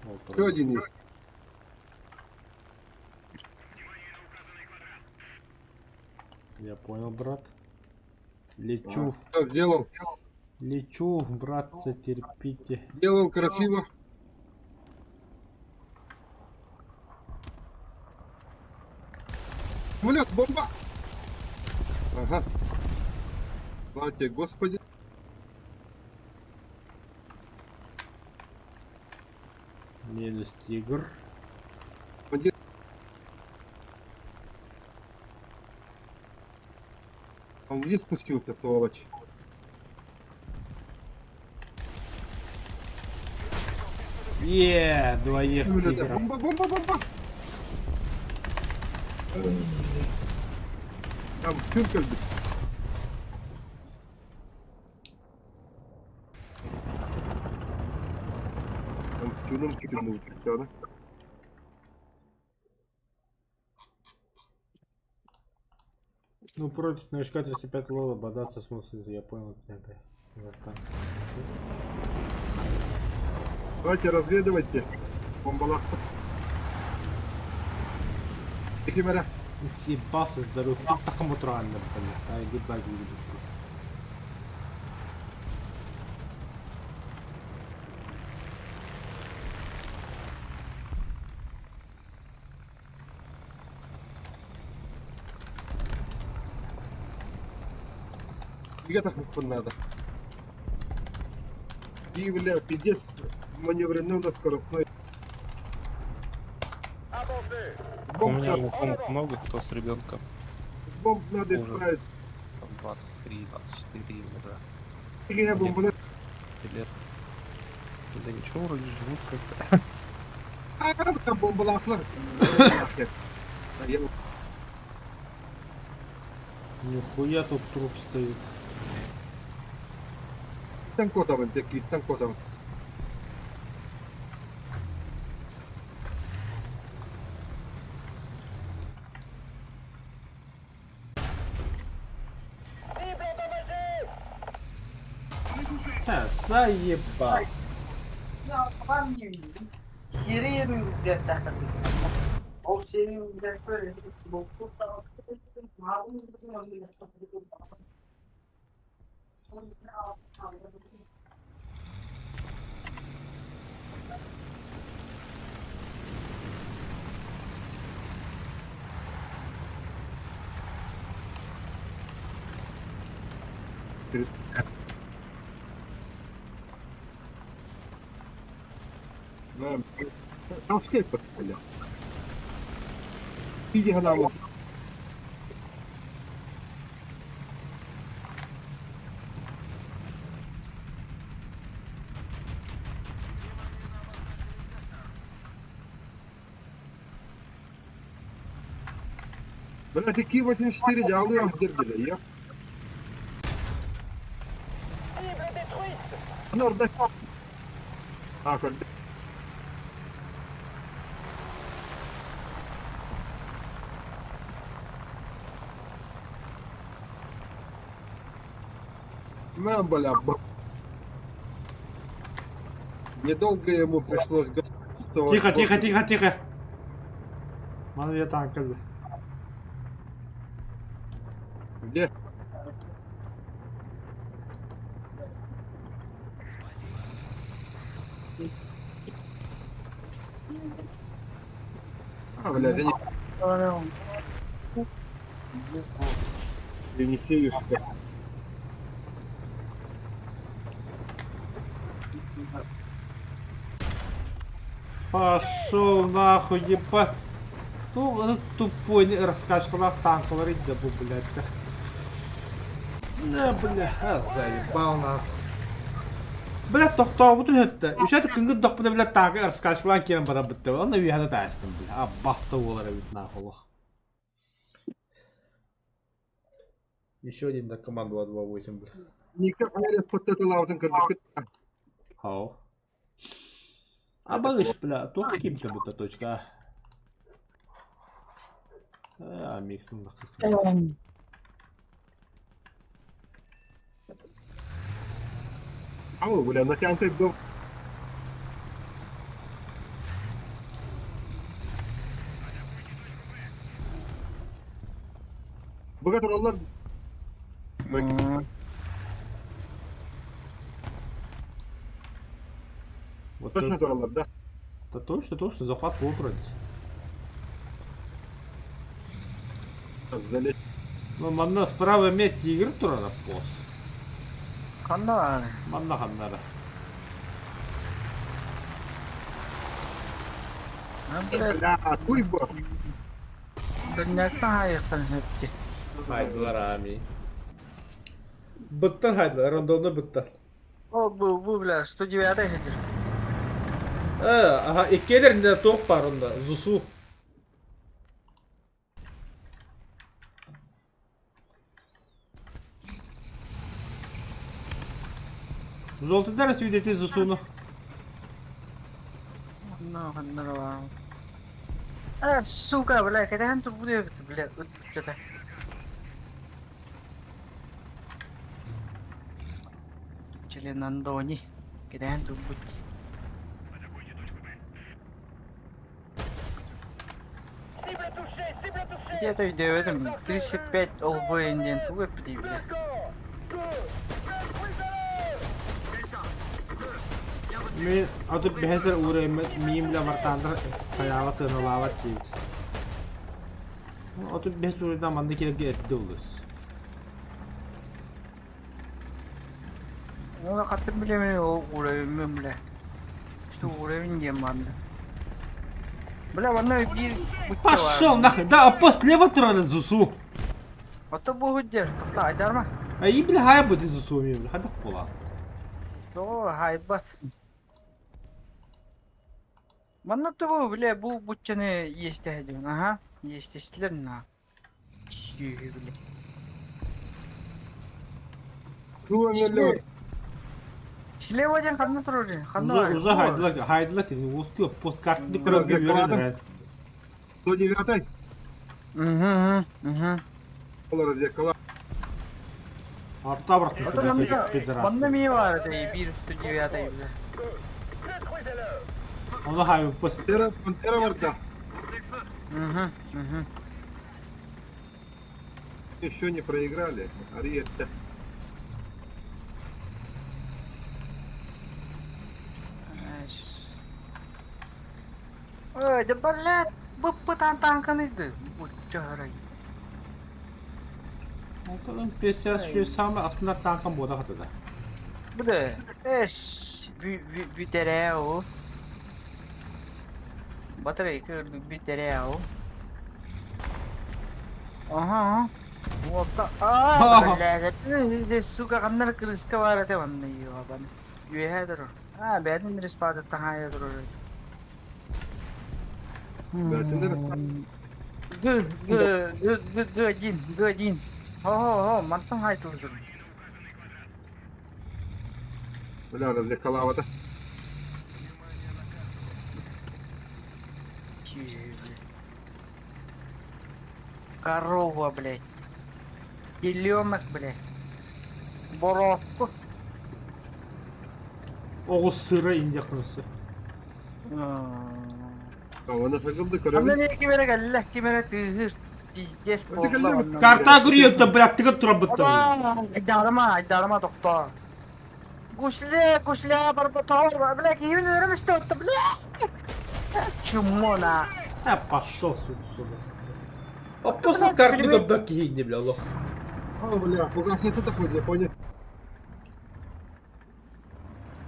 Вот Еще один есть. Я понял, брат. Лечу, Всё, Сделал. лечу, братцы, терпите. Сделал красиво. Самолет, бомба! Ага. Слава тебе, Господи. Минус тигр. Один. Он вниз спустился, сволочь. Е, двоих тигров. Бомба, бомба, бомба! Там күн кэлбит. Там скином скинул да? Ну, против новичка 35 лола бодаться смысл, я понял тебя, бля. Братан. Давайте разведывайте. Бомбалах. Кимера. Съебался с дороги. Такому трально, блядь. А иди баги Я так надо. И, бля, пиздец, маневренный у нас скоростной. У Бомб, меня надо, знакомых много, кто с ребенком. бомб надо Уже. исправить. Там 23, 24 уже Я бомбу надо. лет. Да ничего, вроде живут как-то. А, там бомба лахла. Я Нихуя тут труп стоит. Там котовым, такие, там котовым. А, заебал. Да, там скейт подходил. Иди гнал. Бля, такие 84 дялы я я. Норда. А, когда. На, бля, Недолго ему пришлось господствовать. Тихо, тихо, тихо, тихо. Мана танк. Где? А, блядь, я не, я не сею сюда. Пошел нахуй, еба. Ну, тупой не раскачкалах танк говорит, да бу, блядь. На, бля, а, заебал нахуй. Бля, тохтообут үһөттэ. Үсәт кынгы дохпуна бля танк раскачкалан киирэн баран бытты. Онно үһәдэ таастым, бля. А баста буолар эбит нахуй олох. Еще один наркоман 228, бля. Никак не подтатылаутын кырдык. Хау. А балыш, бля, туох кимте бутта точка. А, микс Ау, бля, натянутый был. Богатыралар. Вот Точно это- тураллар, да? Да точно, точно, захват полутрать. Залезть. Ну, манна справа ме тигр турара пос. Ханна баар. Манна ханнара. Бля, туй бо. Дөннәктен хайықтан хөпті. Хайдылар ами. Быттан хайдылар, рондону быттан. О, бу, бу, бля, 109 хедер. Ага, иккелер не тоқ бар онда, Зусу. Золотодар свидетель засуну. Ну, ханнарова. А, сука, бля, кэтэһэн турбут эбит, бля, ыт Член Андони. Кэтэһэн турбут. Где-то өйдөөбөтүм. 35 олбойун диэн тугу эппитий, бля? Мин аты бэһэсэр уурайммыт миим бля вартаандар хайаҕа сыаналаабат диэбит. Отут бэс уурайдан манна киирэргэ эрдэ улус. Оны хаттым билэмин ол уровень бля. Что уровень диэн манна. Бля, манна биир Пошел нахуй! Да, а пост слева турар Зусу. Ото буһут дер, тоқта айдарма. Ай бля хай бу Зусу ми бля хадах була. Тоҕо хайбат. Манна тугу, бля, бу буччаны иэстэһэ Аха, иэстэстилэр на. Сүөһү, бля. Туу эҥэллэ Слева диэн ханна турар? Ханна Уже бар? уже хайдылар хайдылар уусту пост картны көрөргө үөрэнэр. 109-й. Угу, угу. Ол разведкала. Арта бырахтым Ото манна пидорас. манна ми бар ити биир 109-й, бля. Оны хай пост. Пантера, Пантера барда. Угу, угу. Еще не проиграли. Ариетта. Ой, да блядь, быппытан танканы Буччарай. Алтын 56 самый основной танком бода хатыда. Бу да. Эш, бүтерээ Батарейка бүтерээ Ага. Вот а, блядь, сука, ханна крыска бар этэ манна ебаный. Үөһэ турар. А, бэйэтин респада таһаайа турар. Бэйэтин респад- Г, Г, Г, Г, Г один, Г один. Хо-хо-хо, мантан хайтыл турар. Бля, разведкалаабата. Чё, Корова, блядь. Теленок, блядь. Боровку. Оҕус сыра индия кынысы. Оны хагылды Анда көрөбүн. не кимере кэллэ, кимере тыыһыр. Пиздец Өтө кэллэ буолла. Карта көрүөм блядь, тыгын турабыттым. Айдарма, айдарма тохтоо. Гусле, гусле, барбатор, бля, киһин өрөм истэ бля. Чмо на. А пошел сюда, сюда. А просто картны көбөк киһинни бля олох. О, бля, фугасница таходит, я понял.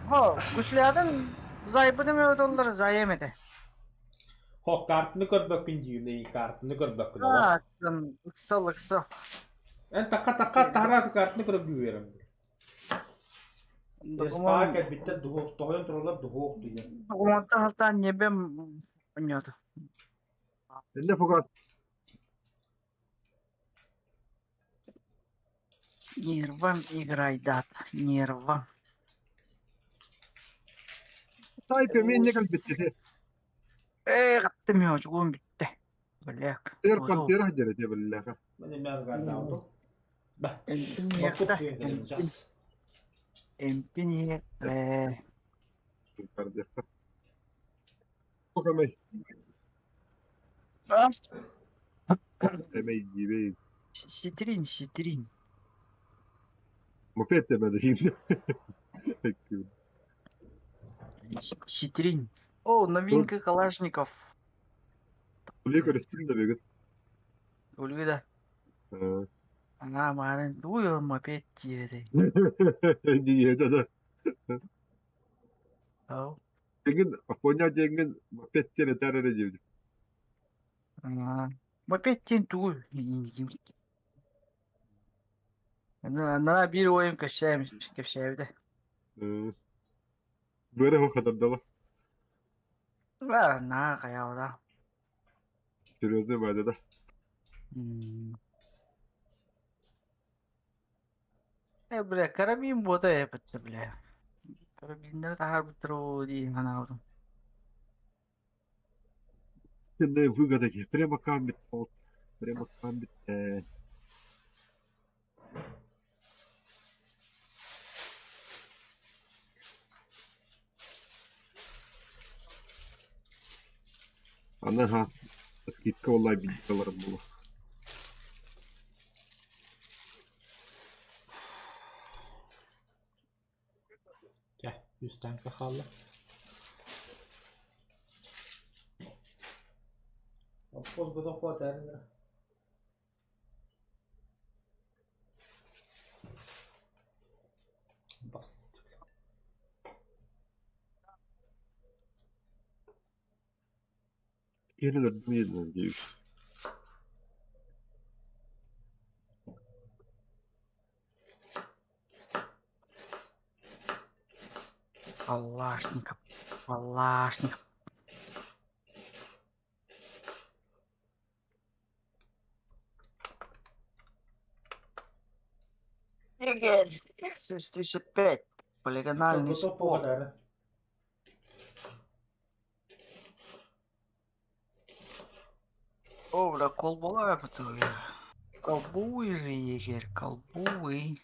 Хо, гуслядын зайбыдым өтөллөр зайым эте. Хо картны көрбөккүн диюней картны көрбөккүн олох. А, ыксал, ыксал. Эн такка такка тахара картны көрөп бүүрем. Документ, Спака битте дух тохойон туралар дух диен. документта халтан небем понятно. Элле фугас. Нервам играй, дат, нервам. Тайпе мен не калбитти. Э, каттым я, чугун битте. Бляк. Тер пантера дерете бля. Мен мен гардаудum. Ба. Эмпин Бакып якта. сүйен жас. Эмпин э Покамай. Эмей дибей. Ситрин, ситрин. Мопед темеди şimdi. Ситрин. О, новинка Калашников. Уле көрүстүм да бегит. Өлгү да. Ана марын дуй мопед тиеди. Дие да. Ау. Деген Апоня деген мопед тере тарере дип. Мопед тен тугу. Ана бир ойын кэпсээм кэпсээбитэ. Бöre o kadar da А, на каяуда. Серьезно бада да. Э, бля, карабин бота эпэтте, бля. Карабиннары таһаарбыттар оо дии санаабытым. Истинная выгода дии. Прямо камбит пол. Прямо камбит. Аны ха скидка буолла билгэлэрим буолуо. Чэ, үс танка хаалла. Оппос готов этэрин Бас. Киһини өлөрдүм диэн дии. Калашников, Калашников. Игорь, 65, полигональный Готов ствол. этэрин. О, бля, колбула потуя. Колбуй же, егерь, колбуй.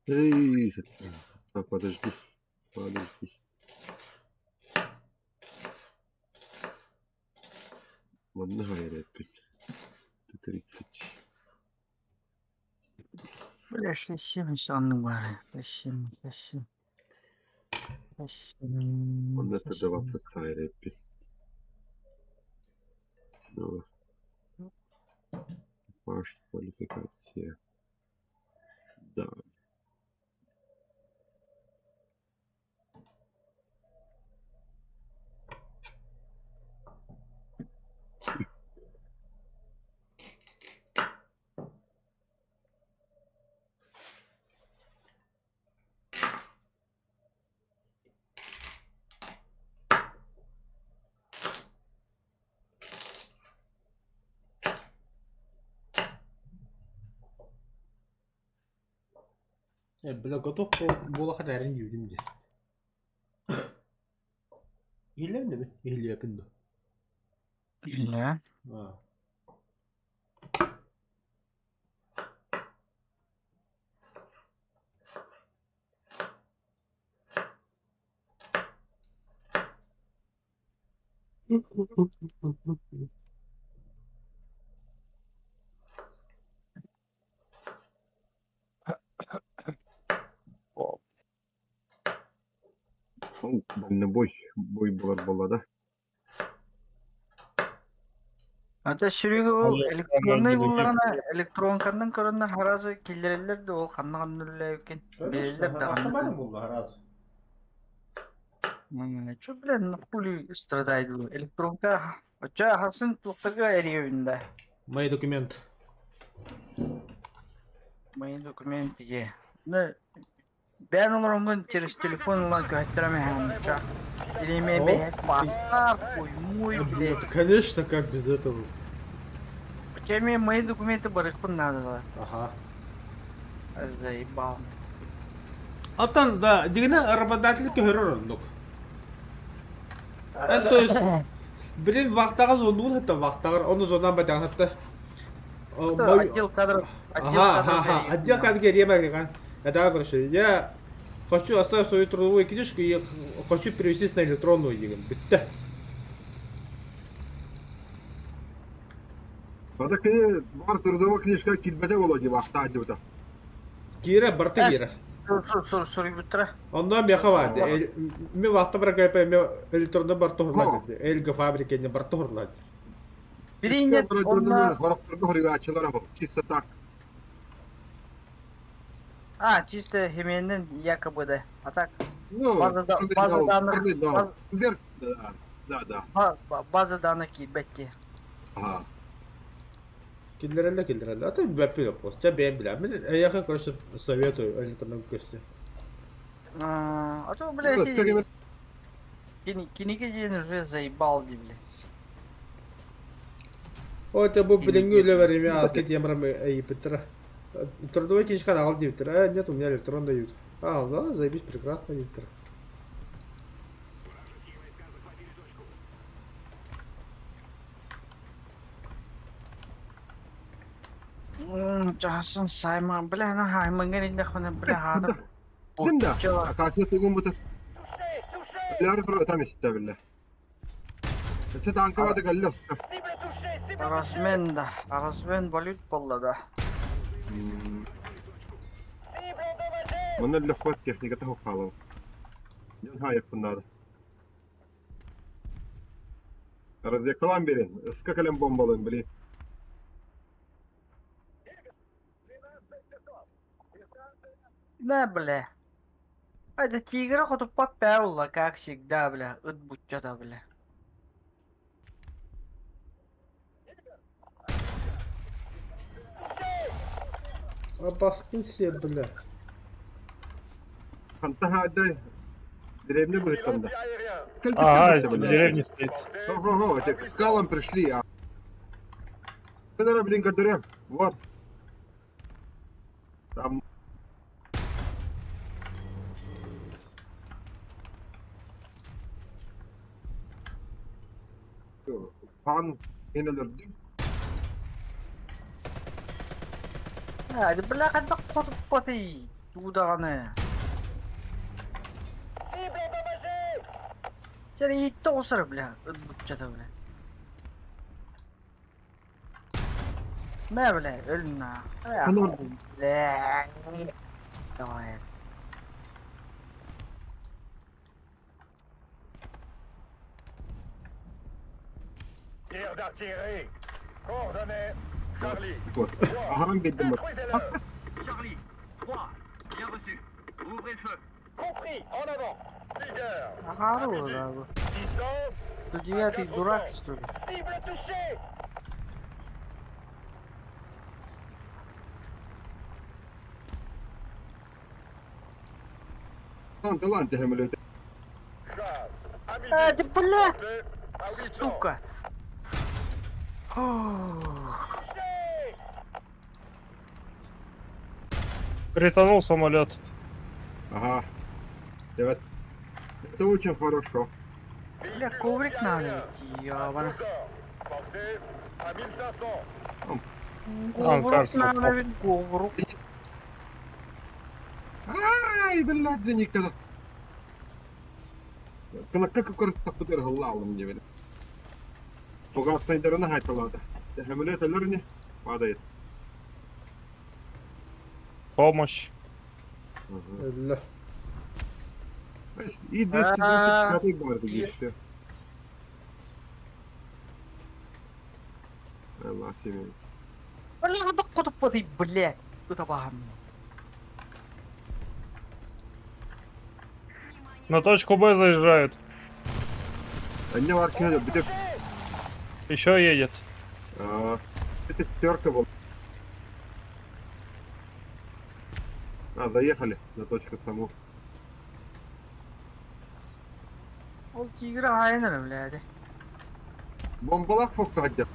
Эй, так, подожди. Подожди. Манна хайреппит. Т-30. Бля, 6-7 анны бары. 6-7, 6-7. 6-7, Манна 6-7. Т-20 хайреппит. Ну. Ваш квалификация. Да. Бля, готов буола этэрин диибитим дии. Иһиллэбин да иһиллиэппин дуо? Бля. Аа. О, Ол дальнобой бой булар буолла да. Ата сүрүгү ол Алло, электронный Роман, булларына электронкандан көрөннөр харазы киллереллер да ол ханна ханнуллээбиккин билэллэр Конечно, да автоматом буолла араас. Чё, блин, ну хули страдает электронка. Оча хасын туктага эриэбин да. Мои документы. Мои документы е. Ну, бэйэн олороҥҥун через телефон ылан көһөттөрөм эһэм Или О, бэйэт паспорт, хуй муй, блядь. Конечно, как без этого. Хотя мне мои документы барыхпын надо было. Ага. Заебал. Оттон да, дьиҥинэн работодатель көһөрөр оннук. То есть, блин, вахтаҕа звонуун хатта вахтаҕар, ону звонан батаҕын хатта. Это отдел кадров, отдел Ага, кадров ага, отдел эрийэбин. кадров эрийэ Это, короче, я хочу оставить свою трудовую книжку и хочу перевестись на электронную диэн. Бүттэ. Ата кини бар трудовой книжка киирбэтэ буолуо дии баахтаах дьыбыта. Киирэ, барыта киирэ. Суруйбуттара. Онно миэхэ баар. Мин вахта барар электронный бар О. туһурлаа Эльга фабрика не бар туһурлаа. Биринет онно Хорохторго хоруйааччылар оһо. Чисто так. А, чисто химиянен якобы да. А так Ну, база, да, база данных, да. база, Вверх, да, да, да. база данных киирбэт. Ага. Киллэрэллэр киллэрэллэр. А то бэппит вопрос. Чэ бэйэм билэм. Мин эйиэхэ короче советую электронный көстүү. А то, блядь, Ну, эти кинигэ диэн уже заебал дии, блядь. О, это бу билиҥҥи үлэ бэримэ ааска тиэмэрэ ыйыппыттара. Трудовой книжка аҕал диэбиттэр. Э, нет, у меня электронный дают. А, да, заебись, прекрасно диэбиттэр. Чаһасын Саймон, бля, ана Хаймаҥҥа эрийдэхпинэ, бля, хаата Ким да? бучча Акация тугун буту. Бляр там истэ биллэ. Эче танка бады кэллэ ыска. Размен да, размен валют буолла да. Манна лөхпөт техниката хоххаалау. Дьон хаайыппын наада. Разведкалаан биэрин, ыска кэлэн бомбалыын блин. Да, бля. Это тигра хотуппат буолла, как всегда, бля, ыт буччата, бля. Обоссу все, бля. Хантан хаайдай деревня быһыттан да. Ага, Кэлбиттэр в бля. деревне стоит. Хо-хо-хо, эти к скалам пришли, а. Кадара, блин, кадырем. Вот. Там Пан өлөрдүм. А, бля, хайдах хотуппатый? Тугу даҕаны. Чэ, иһиттэ оҕусар, бля, ыт буччата, бля. Мэ, бля, өл на. Анор. Бля. Давай. Tir d'artillerie. Coordonnées. Charlie. Вот. Аһаран биэрдим бар. Détruisez-le. Charlie, 3, bien reçu. Ouvrez le feu. Compris. En avant. Vigueur. Ага, да, бу. Distance. Судья, ты дурак, что ли? Cible touchée. Тылан тэһэмэлэт. Jazz. À midi. А, ты, бля, Portée à 800. сука. Фух. Touché. Притонул самолет. Ага. Это очень хорошо. Бля, коврик надо идти, ёбана. Portée à 1500. Он, Коврик кажется, надо, упал. ведь коврик. Ай, блядь, никогда. Как как галлалым не били. Погасайдарына хайталады. Самолет өлөрүнэ падает. Помощь. Бля. И 225 барды еще. Allah seni. Бля, хайдах хотуппатый, блядь. Ытабаһым. На точку Б заезжают. Anne var ki bir de Еще едет. А, это пятерка была. А, заехали на точку саму. Ол тигр хаайын блядь. Бомбалак фокка hadde.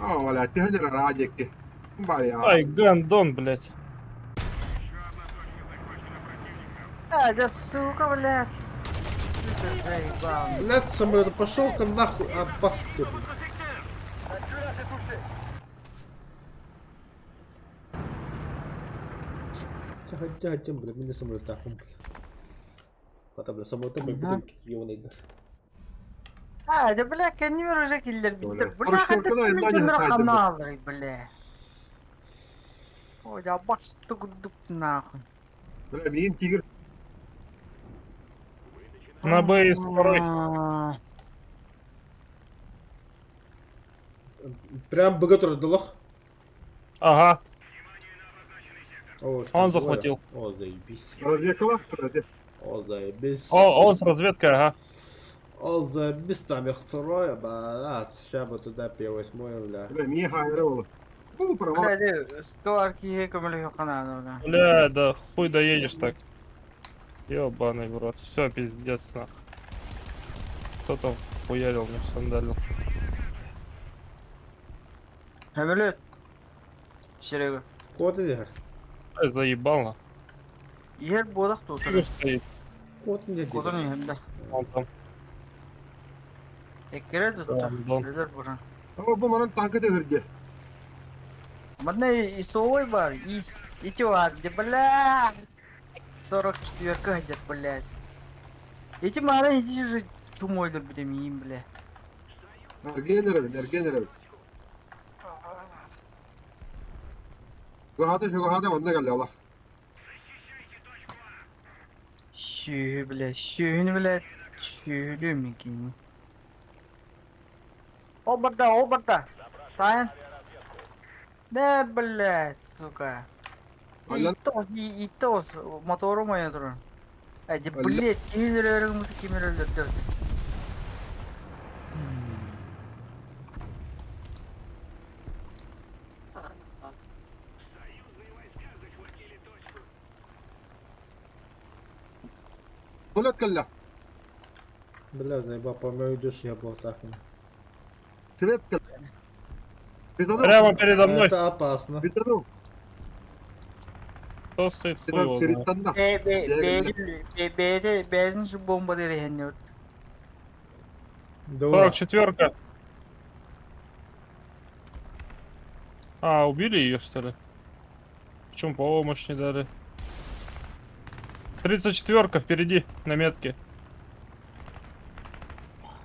А, валя, ты радики. Баря. Ай, гандон, блядь. А, да сука, блядь. Ты заебал. Блядь, самолет, пошел-ка нахуй, обоссу, бля. Un culasse est touché. Тихо, тихо, бля, мини самолет нахуй, бля. Хата, бля, самолет, бля, Мгм. будем ёбаный. А, да бля, кэннибэр уже киллэрбиттэр. Бля, Бля, хорошо, хайдах когда мин Даня дьонноро сайдер был. ханаалларый, бля. Ой, я басту курдук нахуй. Бля, блин, тигр. На Б есть второй. А, Прям быга турдулах. Ага. О, их Он там двое. захватил. О, заебись. Развекалах вроде. О, заебись. О, он с разведкой, ага. Ол заебись там их трое, блядь, ща бы туда П8, бля. Бля, миэ хаайара ол. Бу провал. Бля, ди, 100 аркиһи көмөлөһүөххэ наада, бля. Бля, да хуй доедешь так. Ёбаный в рот. Все, пиздец, нах. Кто там хуярил мне в сандалил? Көмөлөт. Серега. Кот иһэр. Ай, заебал нах. Иһэр буолах туутар. Тигр стоит. Кот не Котон диир. иһэр да. Он там. Эккирэ тутта. Дон. Өлөр буран. О, бу манан танка тыгырдьа. Манна исовой бар, ис. Ити бар, де бля. 44 где блядь. Эти мара эти же чумойдыр билемейм, бля. Эрген эрэбин, эрген эрэбин. Чугаһаата, чугаһаата, манна кэллэ олох. Сүһү, бля, сүһүнү, бля, сүһүлүм микини. Ол барда, ол барда. Тайын. Бэ, блядь, сука. Аллан Итос, итос, мотору моя турар. Эди, Алла. блядь, кимер кимер өлөрдөр. Самолет кэллэ. Бля, заебал, по мою душу я был так. Швед кэллэ. Бетанул, Прямо передо мной. Это опасно. бетанул. Кто стоит, хуй его Перед знает. танна. Б, Б, Дьэ, Б, Б, Б, Б, Б, бомба дерехеннер. Дура. 44-ка. А, убили ее, что ли? Почему помощь не дали? 34-ка впереди, на метке.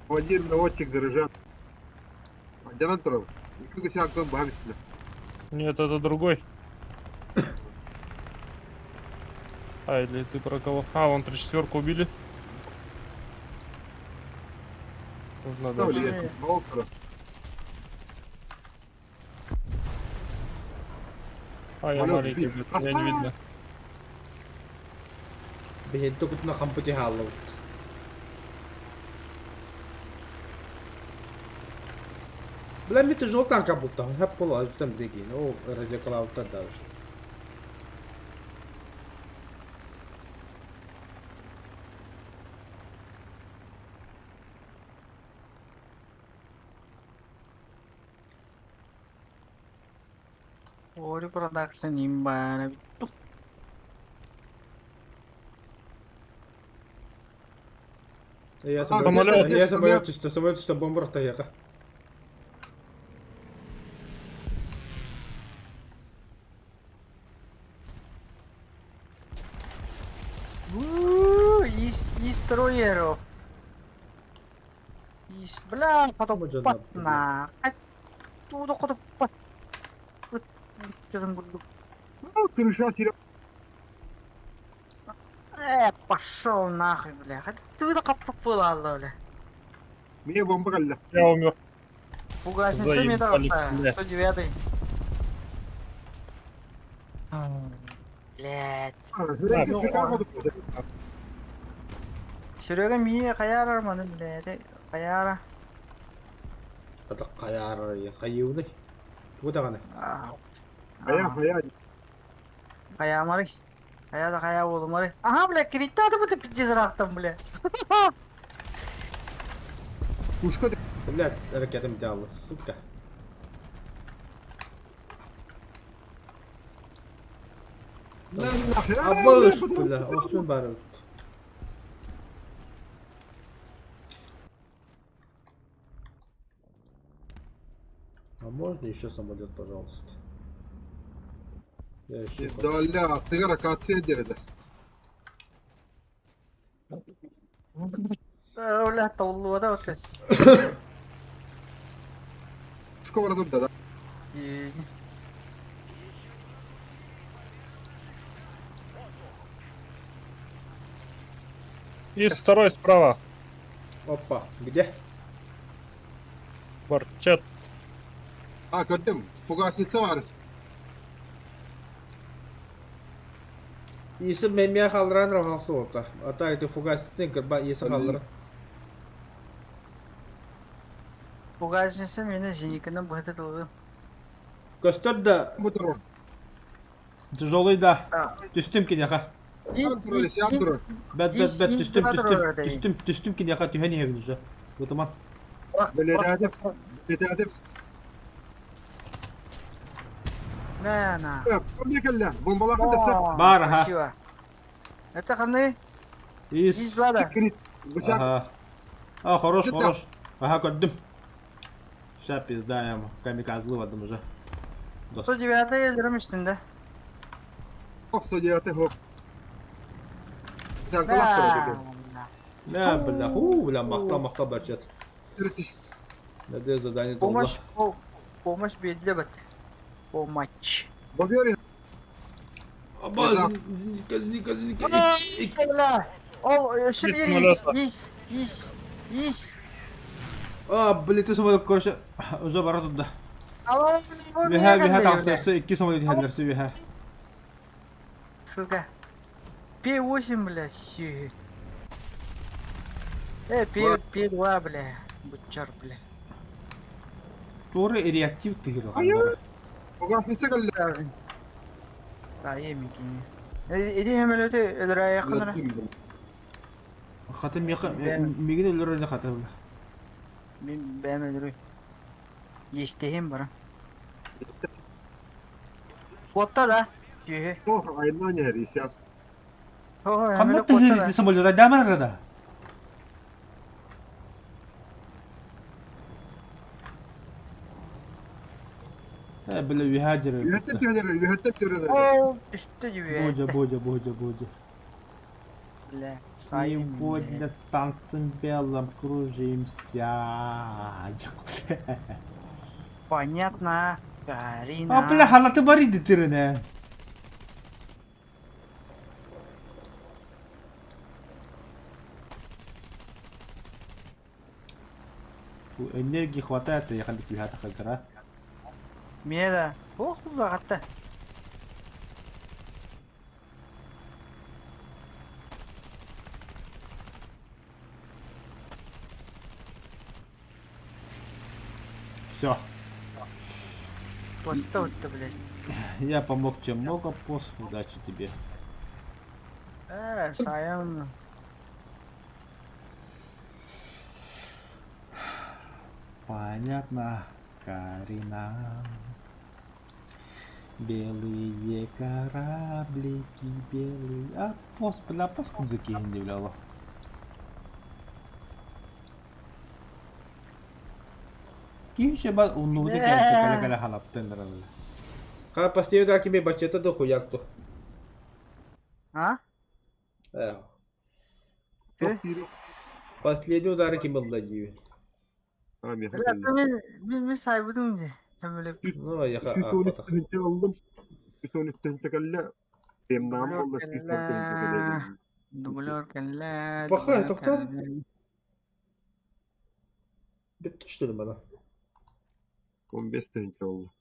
Командир наводчик заряжен. Дьянан турабын. Икки гусяктан баһа бистилэр. Нет, это другой. А, или ты про кого? А, вон 34-ку убили. Нужно Там дальше. или Ол турар. А, я Самолет маленький, сбит. блядь, меня не видно. Блин, только на хампути халлов. Бля, ми тяжел танка был там. Я пола, там беги. Ну, радиоколаута дальше. Ори продакшн имба. Я Самолет. самолет, я самолет, что самолет, что бомбар таяка. Ис, ис троеро. Ис, бля, потом Бу патна. Туда куда пат. Крыша сире. Пошел нахуй, бля. Ты да каппыла, бля. Миэ бомба кэллэ. Я умер. Фугасница Заебали, метров бля. 109. Блять. Серега мия каяра маны блядь. Каяра. Это каяр, каюны. Куда она? Хайа, хайа. Кая мары. Кая да кая болду мары. Ага, бля, кричат бу пиздец рахтам, бля. Пушка Блядь, ракетом дяла, сука. Абылыш, бля, осмин барып. А можно еще самолет, пожалуйста? Я еще хочу. Далля, аттыгар акация дереді. Бля, толлу да вот. Пушка бар да. И второй справа. Опа, где? Борчат. А, көрдүм. Фугасница бар. Исы мемия халран рахалсы ота. Ата это фугасный кырба исы халран. Фугасница мені зеникінен быһыта тылгым. Көстөр да Бу турар. тяжелый да. Түстүм киниэхэ. Сиан турар, сиан турар. Бэт бэт бэт түстүм түстүм түстүм түстүм киниэхэ түһэн иһэбин уже. Бутуман. Бэлэдээтим. Бэлэдээтим. На на. Кимне кэллэ? Бомбалаах да Бар, аха. Это ханы? Ис. Из да. Крит. Гусяк. Ага. А, хорош, Где хорош. Ага, көрдүм. Ща пизда ему. Камикадзе уже. 109 өлөрүм үстүндэ. Ох, судьяты хоп. Сянкалаах турар эбит. Бля, бля, ху, бля, махта, махта бачат. Надеюсь, задание толла. Помощь, помощь биэдлэбэт. Помощь. Бобер Аба, зенитка, зенитка, зенитка. Бля, Ол өссө Есть биир самолета. ис, ис, ис. А, блин, ты самолет, короче, уже бара туда. Алло, Виха, виха, там все, икки самолет хәлләр, все, виха. Сука. П8, бля, сю. Э, П, П2, бля. Бучар, бля. Торы реактив тыгыр. Фугасница кэллэ. Айы микини. Иди самолеты өлөрө якынра. Хаты меха, мигин өлөр хаты. Мен бәм өлөрө. Естехим бара. Куотта да. Сүйе. Ох, айна не рисят. Кандай тыгыр ити самолет, дамар рада. Э, бля, виха жер. Үһәттен түһәләр, үһәттен түһәләр. Ол түстү дибе. Бодя, бодя, бодя, бодя. Бля. Сегодня танцем белым кружимся. Понятно. Карина. А, бля, халаты бар иди тирене. Энергии хватает, я хочу пихать хагара. Меда. Ох, ұзағатты. Все, Отты, отты, блядь. я помог чем мог, апос. Удачи тебе. Э, сайын. Понятно, Карина. Белые кораблики, белые. А пос, бля, паскудзы киһин бля, Киһи бар уннубут кэлте кэлэ кэлэ халаптын дыралла. Ха последний удар кими бачета до хуяк то. А? Э, Э? Последний удар ким был диви. А, меха Бля, кэллэ. мен мен мен сайбыдым де. Самолет. Ну, я ха. 113 тыһынча ыллым. 113 тыһынча кэллэ. Темнаам буолла 110 тыһынча кэлэ. Дублер кэллэ. Пахай, дублер тоқтар. кэллэ. Битті что ли бана? 15 тыһынча болду.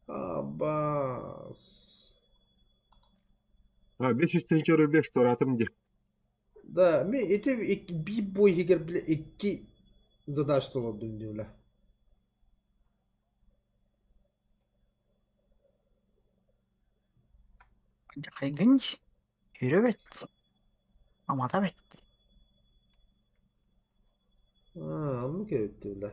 Абас. А, 500 тыһынча рубеж туратым ди. Да, мен эти би бой егер бля икки задача олордум бля. Хайгынч. Хүрэ бет. Амата бет. А, ну кетти бля.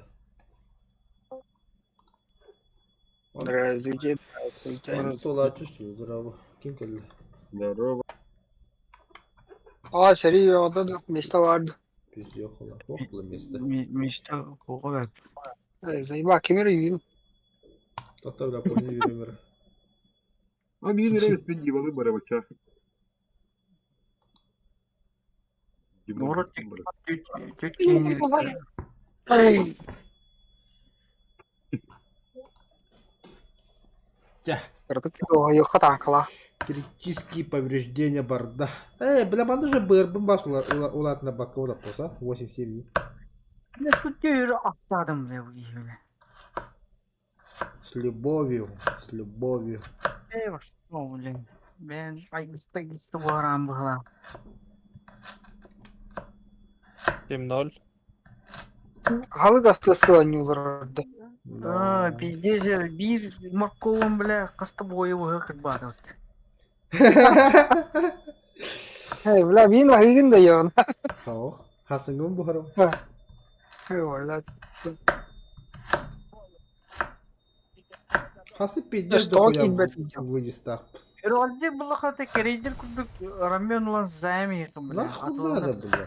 Здравствуйте, здравствуйте. Тола түстү, здраво. Ким келди? Здорово. А, серьезно, да, место vardı. Биз жок ола. Окула место. Мечта кого бет. Заеба, кемер үйüm. Тата бля пони беремер. А, мин эрэ мен дивалы бара бача. Город Түт кеңер. Тя. Yok танкала. Критические повреждения борда. Э, бля, банда же быр бас улатна бакка улап болса. 8-7. Бля, тут түйір аттадым, бля, bu бля. С любовью, с любовью. Эй, что, блин. Мен айгысты гысты барам бұғыла. 7-0. Халык астыасы оонньуулар. А, пиздец, биир морковун, бля, хаста буойу быһа кырбаатыбыт. Эй, бля, мин аһыыгын да йоон. Хоох. Хасыҥҥын буһарым. Эй, бля. Хасы пиздец Что дохуя киирбэт вынестах. Эролдир буллахата кэрийдир курдук рамен улан займ иһитим, бля. Нахуй надо, бля.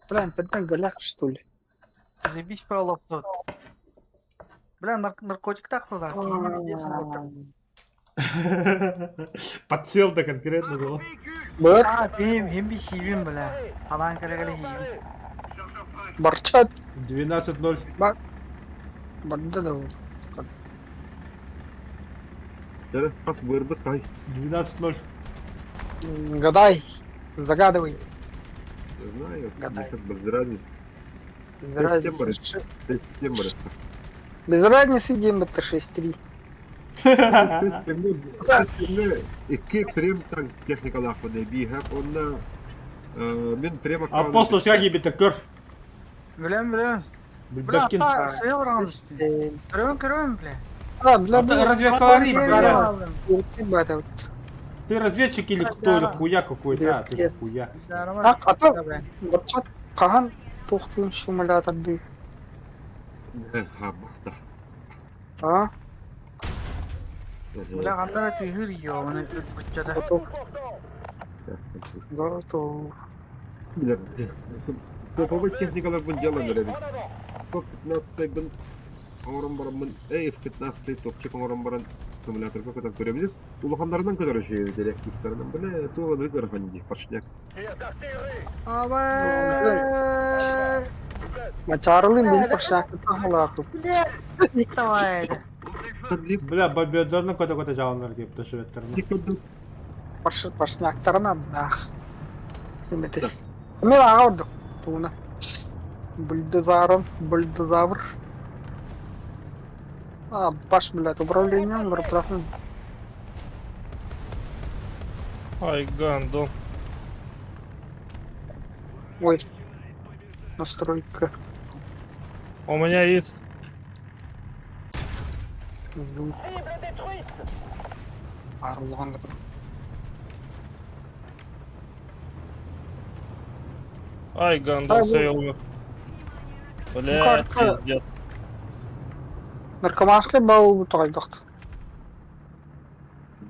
Бля, интернет голяк, что ли? Заебись по Бля, наркотик так туда. Подсел да конкретно было. Быр, А, бим, хим би сибим, бля. Талан кэлэ хим. барчат, 12-0. барда да. Дәрі, қат бұрбыз қай. 12-0. Гадай, загадывай. Не знаю, Гадай. без разницы. Без разницы. Систем бар. Без разницы, где это 6-3. Икки прем танк техникалаах биһэ онна мин прем Апостол шаги битакер. Бля, бля. Бля, Бакин. та, сыгран. Көрөн, көрөн, бля. А, бля, А ты разведкалари, бля. бля. Ты разведчик или кто, или хуя какой-то? А, ты же хуя. А, а то, барчат, хаһан туохтуун симулятордыы. А, Бля, хантара тыгыр ёбаный буччада. готов, готов. Топовый техникалар бун дело береби. Топ 15 бун оңорон бараммын, F15 топчик оңорон баран симуляторга көтөн көрөбүз. Улахандарынан көтөрө шүйөбүз электриктарынан. Биле туган өтөр ханди паршняк. Абай. Мачарылын били паршакты тахалаакы. Давай. Бля, бабиодзорны кота-кота жалынар деп төшөбөттөр. Паршняктарынан ах. Эмете. Мен ага ордук. Туна. Бульдозавр, бульдозавр. А, баш, блядь, управлением, рапрахын. Ай, гандон. Ой. Настройка. У меня есть Звук. Арлан. Ай, гандон, Ай, все, я умер. Бля, карта. пиздец. Наркоманский бал тайдахт.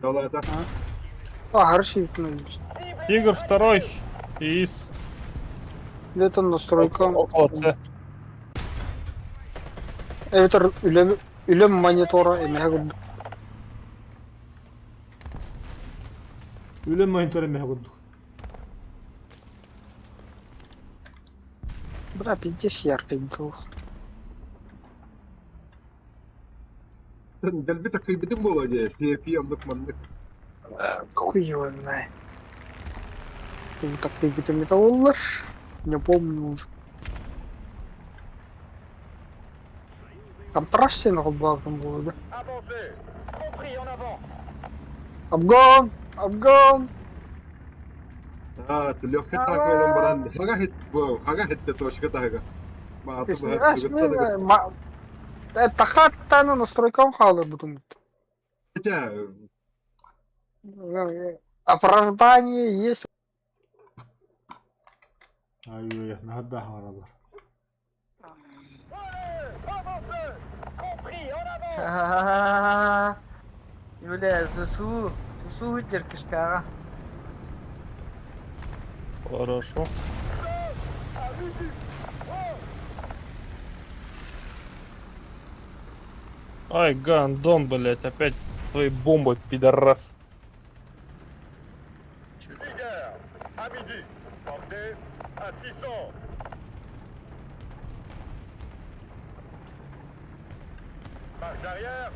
Далада. А, хороший. Тигр второй. Ис. Где-то настройка. Около С. Эбэтэр үлэм үлэм монитора эмэһэ курдук. Үлем монитор эмэһэ курдук. Бля, пиздец яркий был. Дэлби таккыйбытын буола дии, CFP оннук маннык. Хуй его знает. Ты так какой-то металлолар. Не помню уже. Там трассе на главном было, да? Avancez. Compris, en avant. Обгон! Обгон! А, легкий так олон баран. Хага хит, хага хитте точка тага. Тахаттана настройкам халы буду. Хотя, Оправдание есть. Ай-ой, нахадда харалар. Avancez. Compris, en avant. Бля, засу, засу вытеркишка. Хорошо. Ай, гандон, блять, опять твои бомбы, пидорас. Tiger, à midi. Portée à 600. Marche arrière.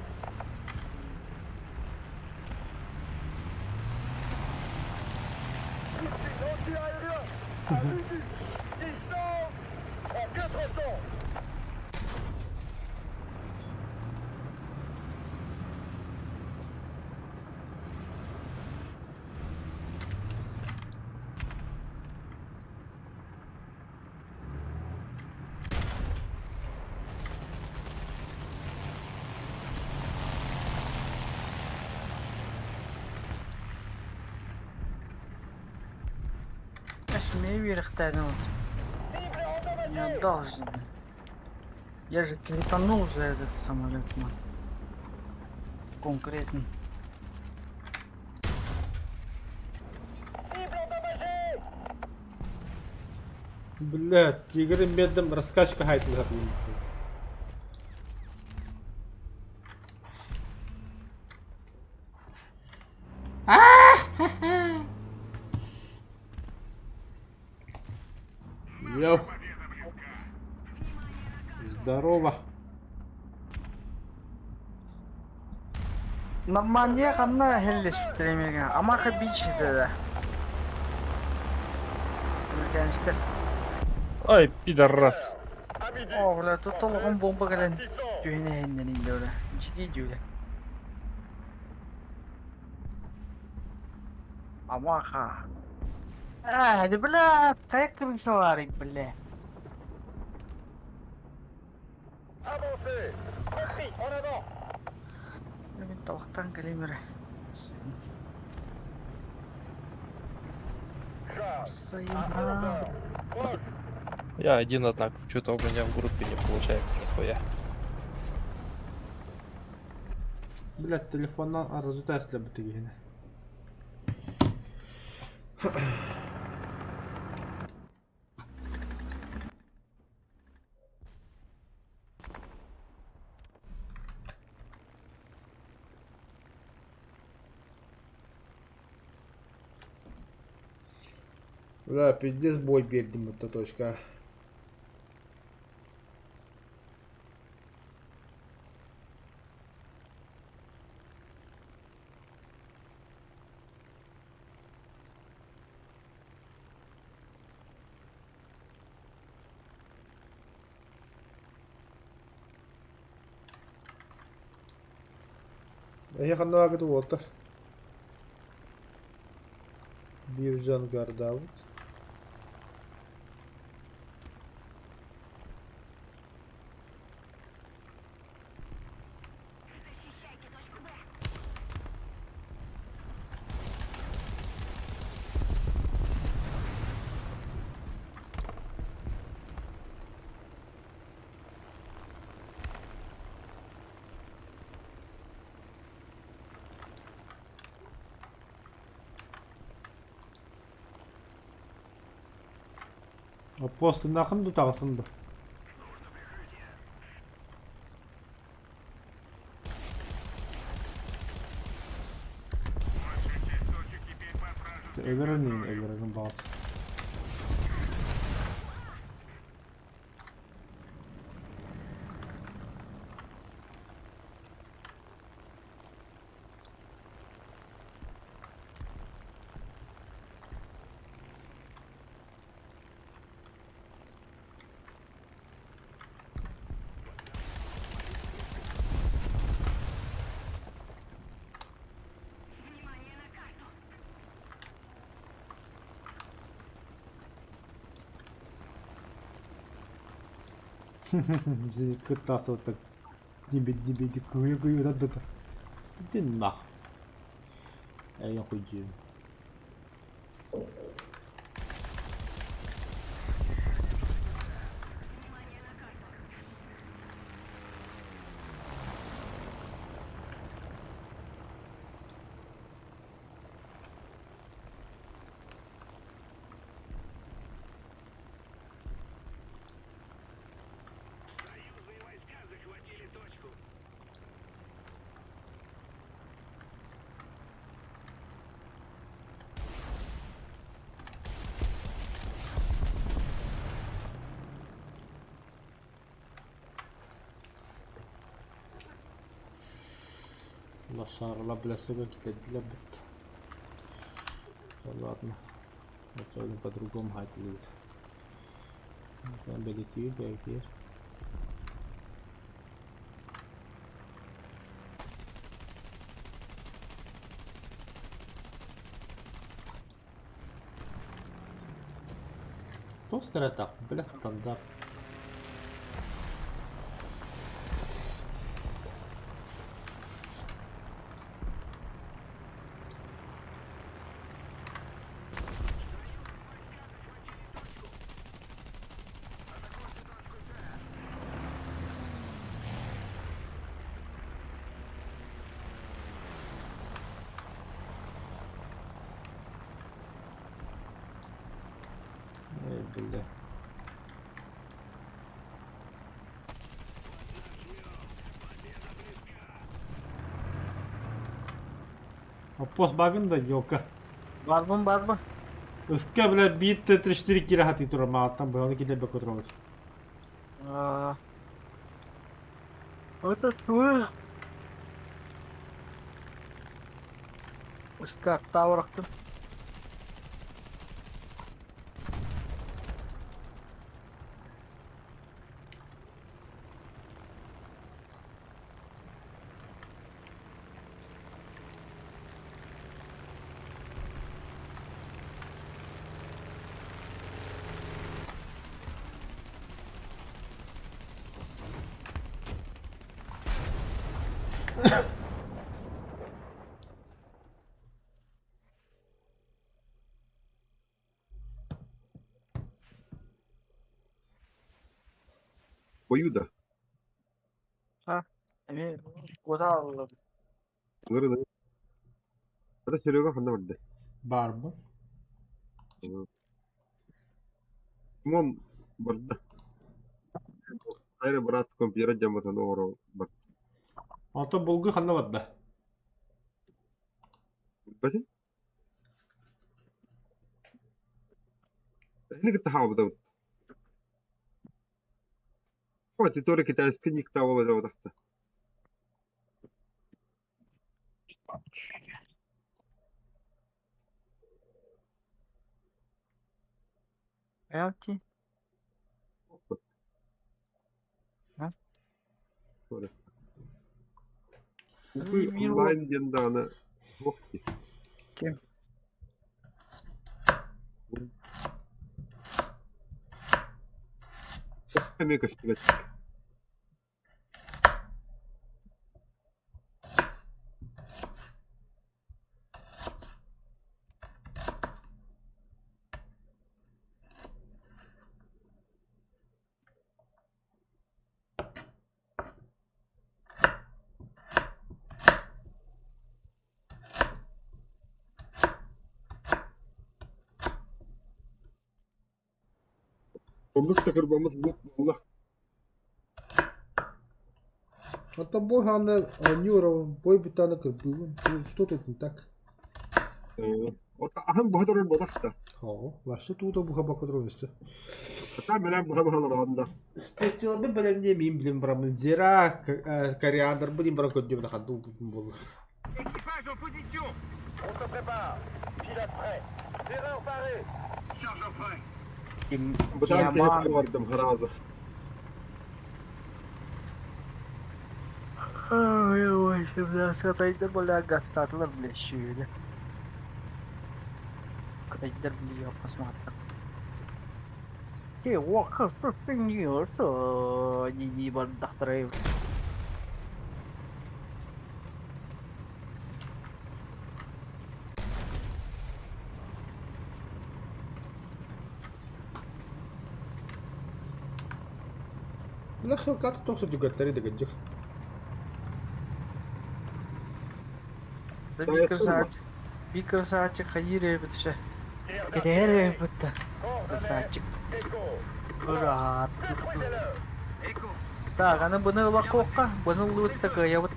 Missile anti-aérien à midi. Distance à 400. Смею үөрэхтээтим вот. Не отдал же. Я же кританул за этот самолет, man. Конкретно. Бля, тигрым бедом раскачка хайтын хатылым. Йоу. Здорово. Нормандия ханна хеллеспиттэр эмиэ Амаха бич да. Американецтэр. Ай, пидорас. À midi. Оо, бля, тут толоҕун бомба кэлэн 600. түһэн эһиннэрин да бля. Дьиги дьүүлэ. Амаха. Аа, да бля, хайа крысаларый, бля. Avancez. Compris. En avant. Мин табахтан кэлим эрэ. Charge. À Сайына. 11 heures. Proche. Я один, однако, что-то у меня в группе не получается нихуя. Блядь, телефоннан арызы тәсле бітігені. Бля, пиздец бой бердим это точка. Я ханна уолтар. Биир жангардабыт. Постунахын ду тағысын ду. Өлөрөнүн өлөрөнүн бағасы. Кытасы так небе небе кую кую да да. Иди нах. Я хуй Лошарла, бля, сука, какие-то бит. Да ладно. Это он по-другому хотит. Там бегите, бегите. Тостер это, бля, стандарт. бля. Оппос багын да елка. Барбын барбын. Ыска, блядь, биир Т-34 киирэ хатыы турар маҕаттан быһаны киллэрбэккэ турабыт. Аа. Это твой. Ыска таврахтым. Бою да. Эмиэ куота аллым. Ыҥырын. Ата Серега ханна барда? Баарбын. Мон барда. Хайра брат компьютер дьаммытын оҥоро барда. Онтон булгу ханна барда? Билбэтим. Эһини кытта хаалбытабыт. О, теперь китайский никта буолла Эти. А? Онлайн диэн даҕаны туох дии. Ким? Эмиэ көстүбэт. Оннук да кырбаммыт лук буолла. Оттон бу хаана оонньуу бой бүттэҕинэ кырбыыбын. Что тут не так? Аһын быһа турар буолах да. Оо, вообще тута буха бакыдыр өстө. Хата мэлэм быһа быһа олороҕун да. Специлабы бэлэмниэ мин билим барамын. Зира, кориандр билим баран көрдүм да ханду буолла. Équipage en position. On se prépare. Pilote prêt. Erreur parée. Chargeur prêt. Бытаан киһи бардым сразу. Ой, ой, 17 бля, гастатылар, бля, щели. Кытайдар, бля, посмотрим. Те,我可是女儿的，你你把打的。 Бля, хилката тохсо дүгэттери дэгэндих. Да би красавчик, би красавчик хайыр эбитше. Tir Кэтээр d'artillerie. эбитте. Coordonnées. Красавчик. Écho. Ура. Détruisez-le. Écho. Так, аны бұны ылаққоққа, бұны лутта кыябыт.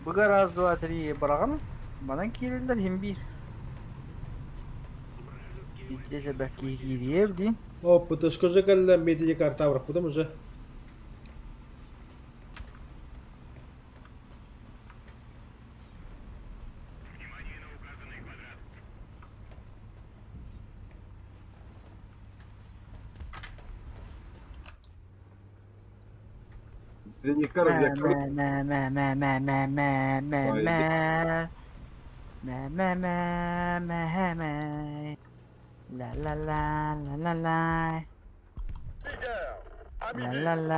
Бұға раз, два, три барағын, манан киирэллэр иһин биир. Биирдэ элбэх киһи киириэ билин. О, ПТшка уже кэллэ, медиа карта бараппытым уже. Зеникар Мэ якорь мэ мэ мэ мэ мэ мэ мэ мэ мэ мэ мэ мэ мэ мэ ла ла ла ла ла ла Vigueur. À ла midi. ла ла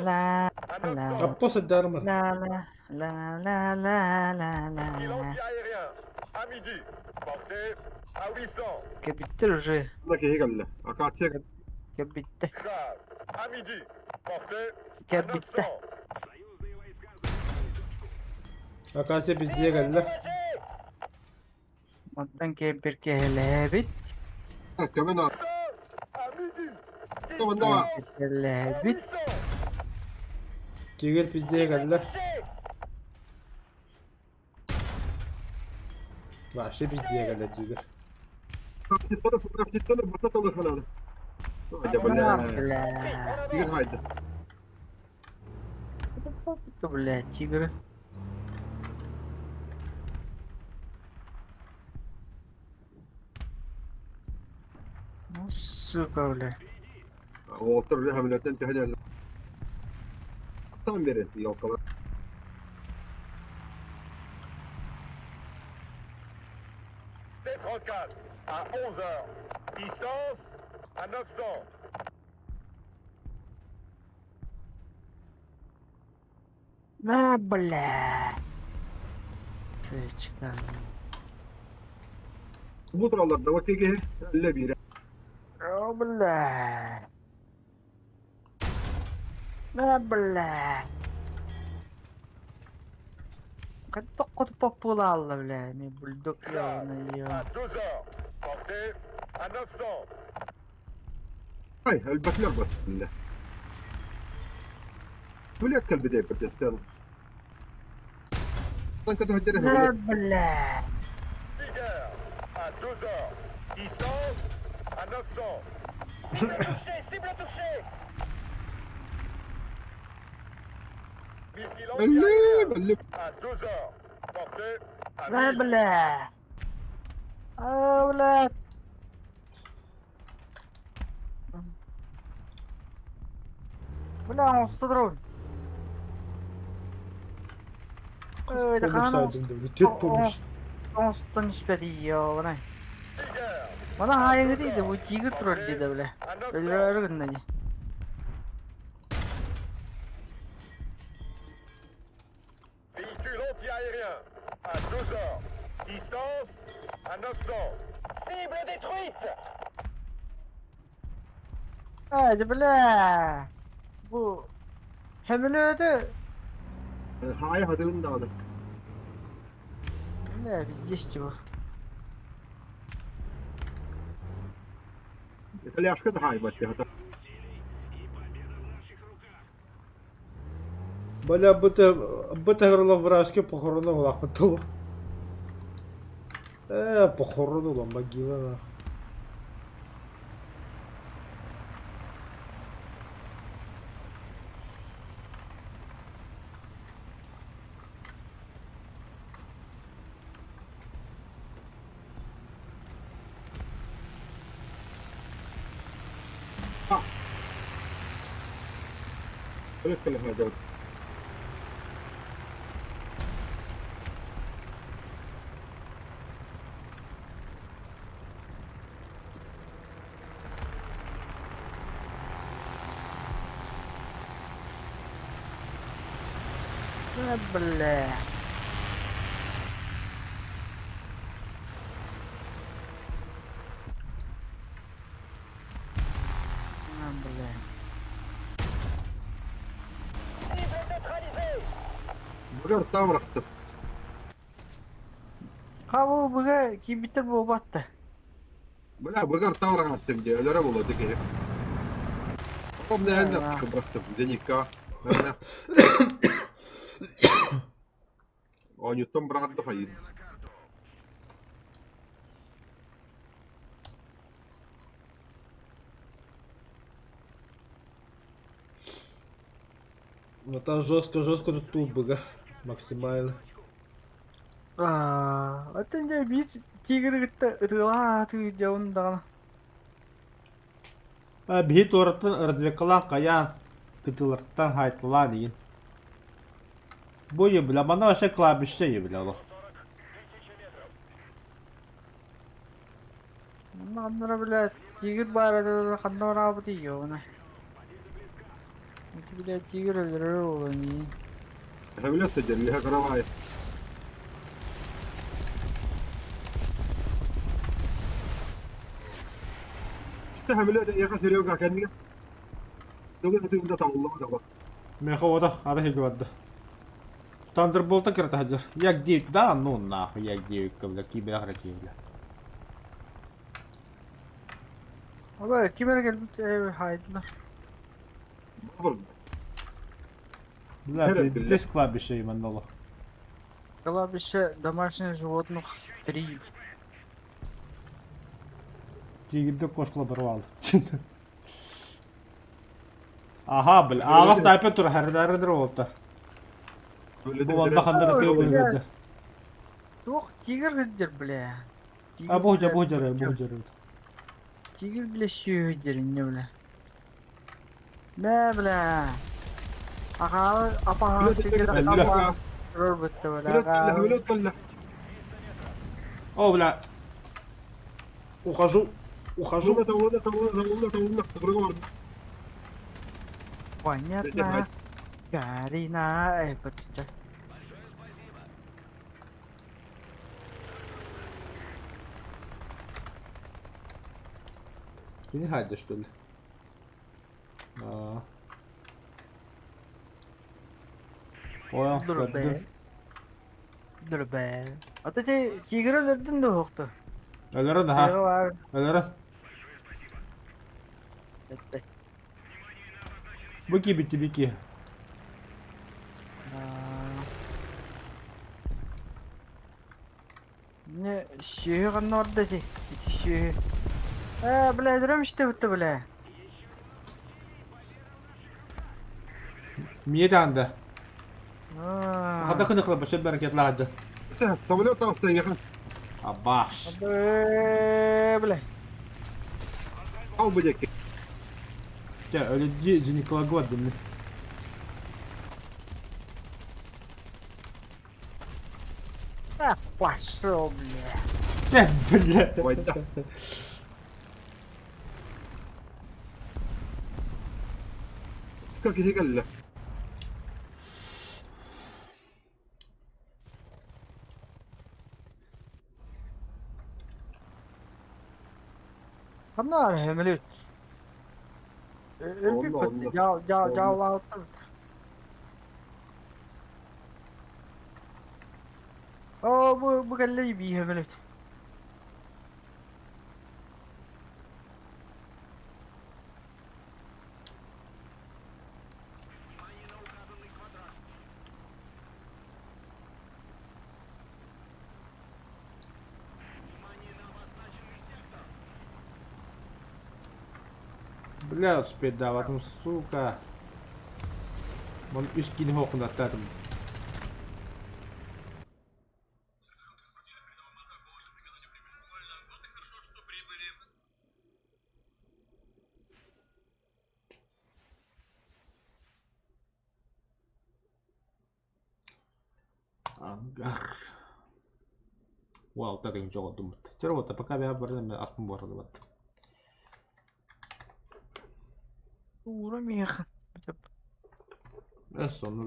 ла À ла 900. Аппос ыдаармар. ла ла ла ла ла ла Style ла anti-aérien. À midi. Portée à 800. Кэбиттер уже киһи кэллэ. Акация кэбиттэ Char. À midi. Portée à кэбиттэ 900. Акация биздиэ кэллэ. Онтон кэмпир кэһэлээбит. Көмө наада. Манна Кэллээбит. Тигр пиздее кэллэ. Вообще пиздее кэллэ тигр. Птицаны бата талыханады. Бля. Бля. Тигр хайда. Бля, тигры. Ну, сука, бля. Уолтар үлэ хамилеттен төһөн Аттан берин елкалар. T-34 à 11 heures. Distance à 900. На, бля. Сычка. Бу тураллар да кеге элле бире. О, бля. На, бля. Как популалла, бля, не бульдог, ёбаный, À 2 heures. Portée à 900. Ай, элбэтлер бат. Туля кэлбите протестан. Танка тохдere На, бля. Tiger à 2 heures. Distance à 900. Cible touchée, cible touchée. Missile Элли, anti-aérien элли. à 2 heures. Portée à На, 1000. бля. А, бля. Бля, он 100 Ой, да Помощь хана сайдым деп. Түт помощь. Он испэт ёбаный. Tiger Мана хайыгы дейді, бу тигр турар дейді, бля. à 900. Өлөрөр гынна Véhicule anti-aérien à 2 heures. Distance à 900. Cible détruite. Hadi бля. Бу Хемилөдө. Хай хадыгын дааны. Бля, везде типа. Коляшка да хай бат хата. Бля, быта грала вражки похорону лапатыло. Похорону могила нахуй. Өлөккөлө хадыгын. Да, бля. А, бля. Cible neutralisée. Бүгөр таврахты. Ха бу буга кибитер бу батты. Бля, бүгөр таврахтым де, өлөрө болот эки. Потом не әлне брахтым, деника. Онюттан брахты хайын. Ну там жестко, жестко тут тубыга. Максимально. А, атын же бир тигр гытта ытыла ты жаун дагана. А биһи туораттан развекалаан хайаан кытылартан хайтылаан игин. Бу бля, мана вообще кладбище бля олох. Маннара бля тигр бар это ханнора бу ёбана. Это бля тигр өлөрөр олани. Хәмилә тәҗәр, лиһә каравай. Хәмилә дә яка Серега кәндигә. Дөгә тегендә табылды да бас. Меха отах, ата хиги барда. Тандерболта кирата хаджар. Як 9, да, ну нахуй, як 9, бля, кибер бля. Оба ким эрэ кэлбит хаайдылар. Олордо. Бля, Эрэ здесь кладбище именно олох. Кладбище домашних животных 3. Тигрді кошкала барвал. Ага, бля, аҕа снайпер тур, хәрдәрдер олта. Өлөдө Бу онда хандар тыа быһыгыдыр. Туох тигр кырдьар, бля. Тигр, А бу бля, бу бу бу. Тигр, бля, сүөһүдэр инне, бля. Бля, бля. Аҕа, апаһа сигер апа. Робот бля. Аҕа. Өлөт кэллэ. О, бля. Ухожу. Ухожу. Тавылла тавылла тавылла тавылла тавылла. Тыгырга барды. Понятно. Карина, эй, подожди. Ты не хайда, что ли? А. Понял, Dur көрдүм. be. Dur be. Ата те тигр өлөрдүн да хоқты. Өлөрөн, аха. Тигр бар. Өлөрөн. Быки бити бики. Не, сүйі қанна орда те. Ити сүйі. Ә, бля, өлөрөм іште бітті, бля. Мие танда. Хада кыны кылып башыр бәрекет лады. Самолет таҕыста яхан. Абаш. Бля. Ал бу диэки. Те, өлөдди зиниклагод дим. А, пошел, бля. Те, бля. Вайда. Ска киһи кэллэ. Қанна бар хөмөлөт. Өлбүт Онно, онно. Жау, жау, Онно. жаулауттыр. О, бу бу кэллэ би хөмөлөт. Бля, успеть да, потом, сука. Мон үскин хокунаттадым. Ангар. Вау, так ничего думать. Теперь вот, а пока я бардан астын бар вот. Ура меха. Эс, он,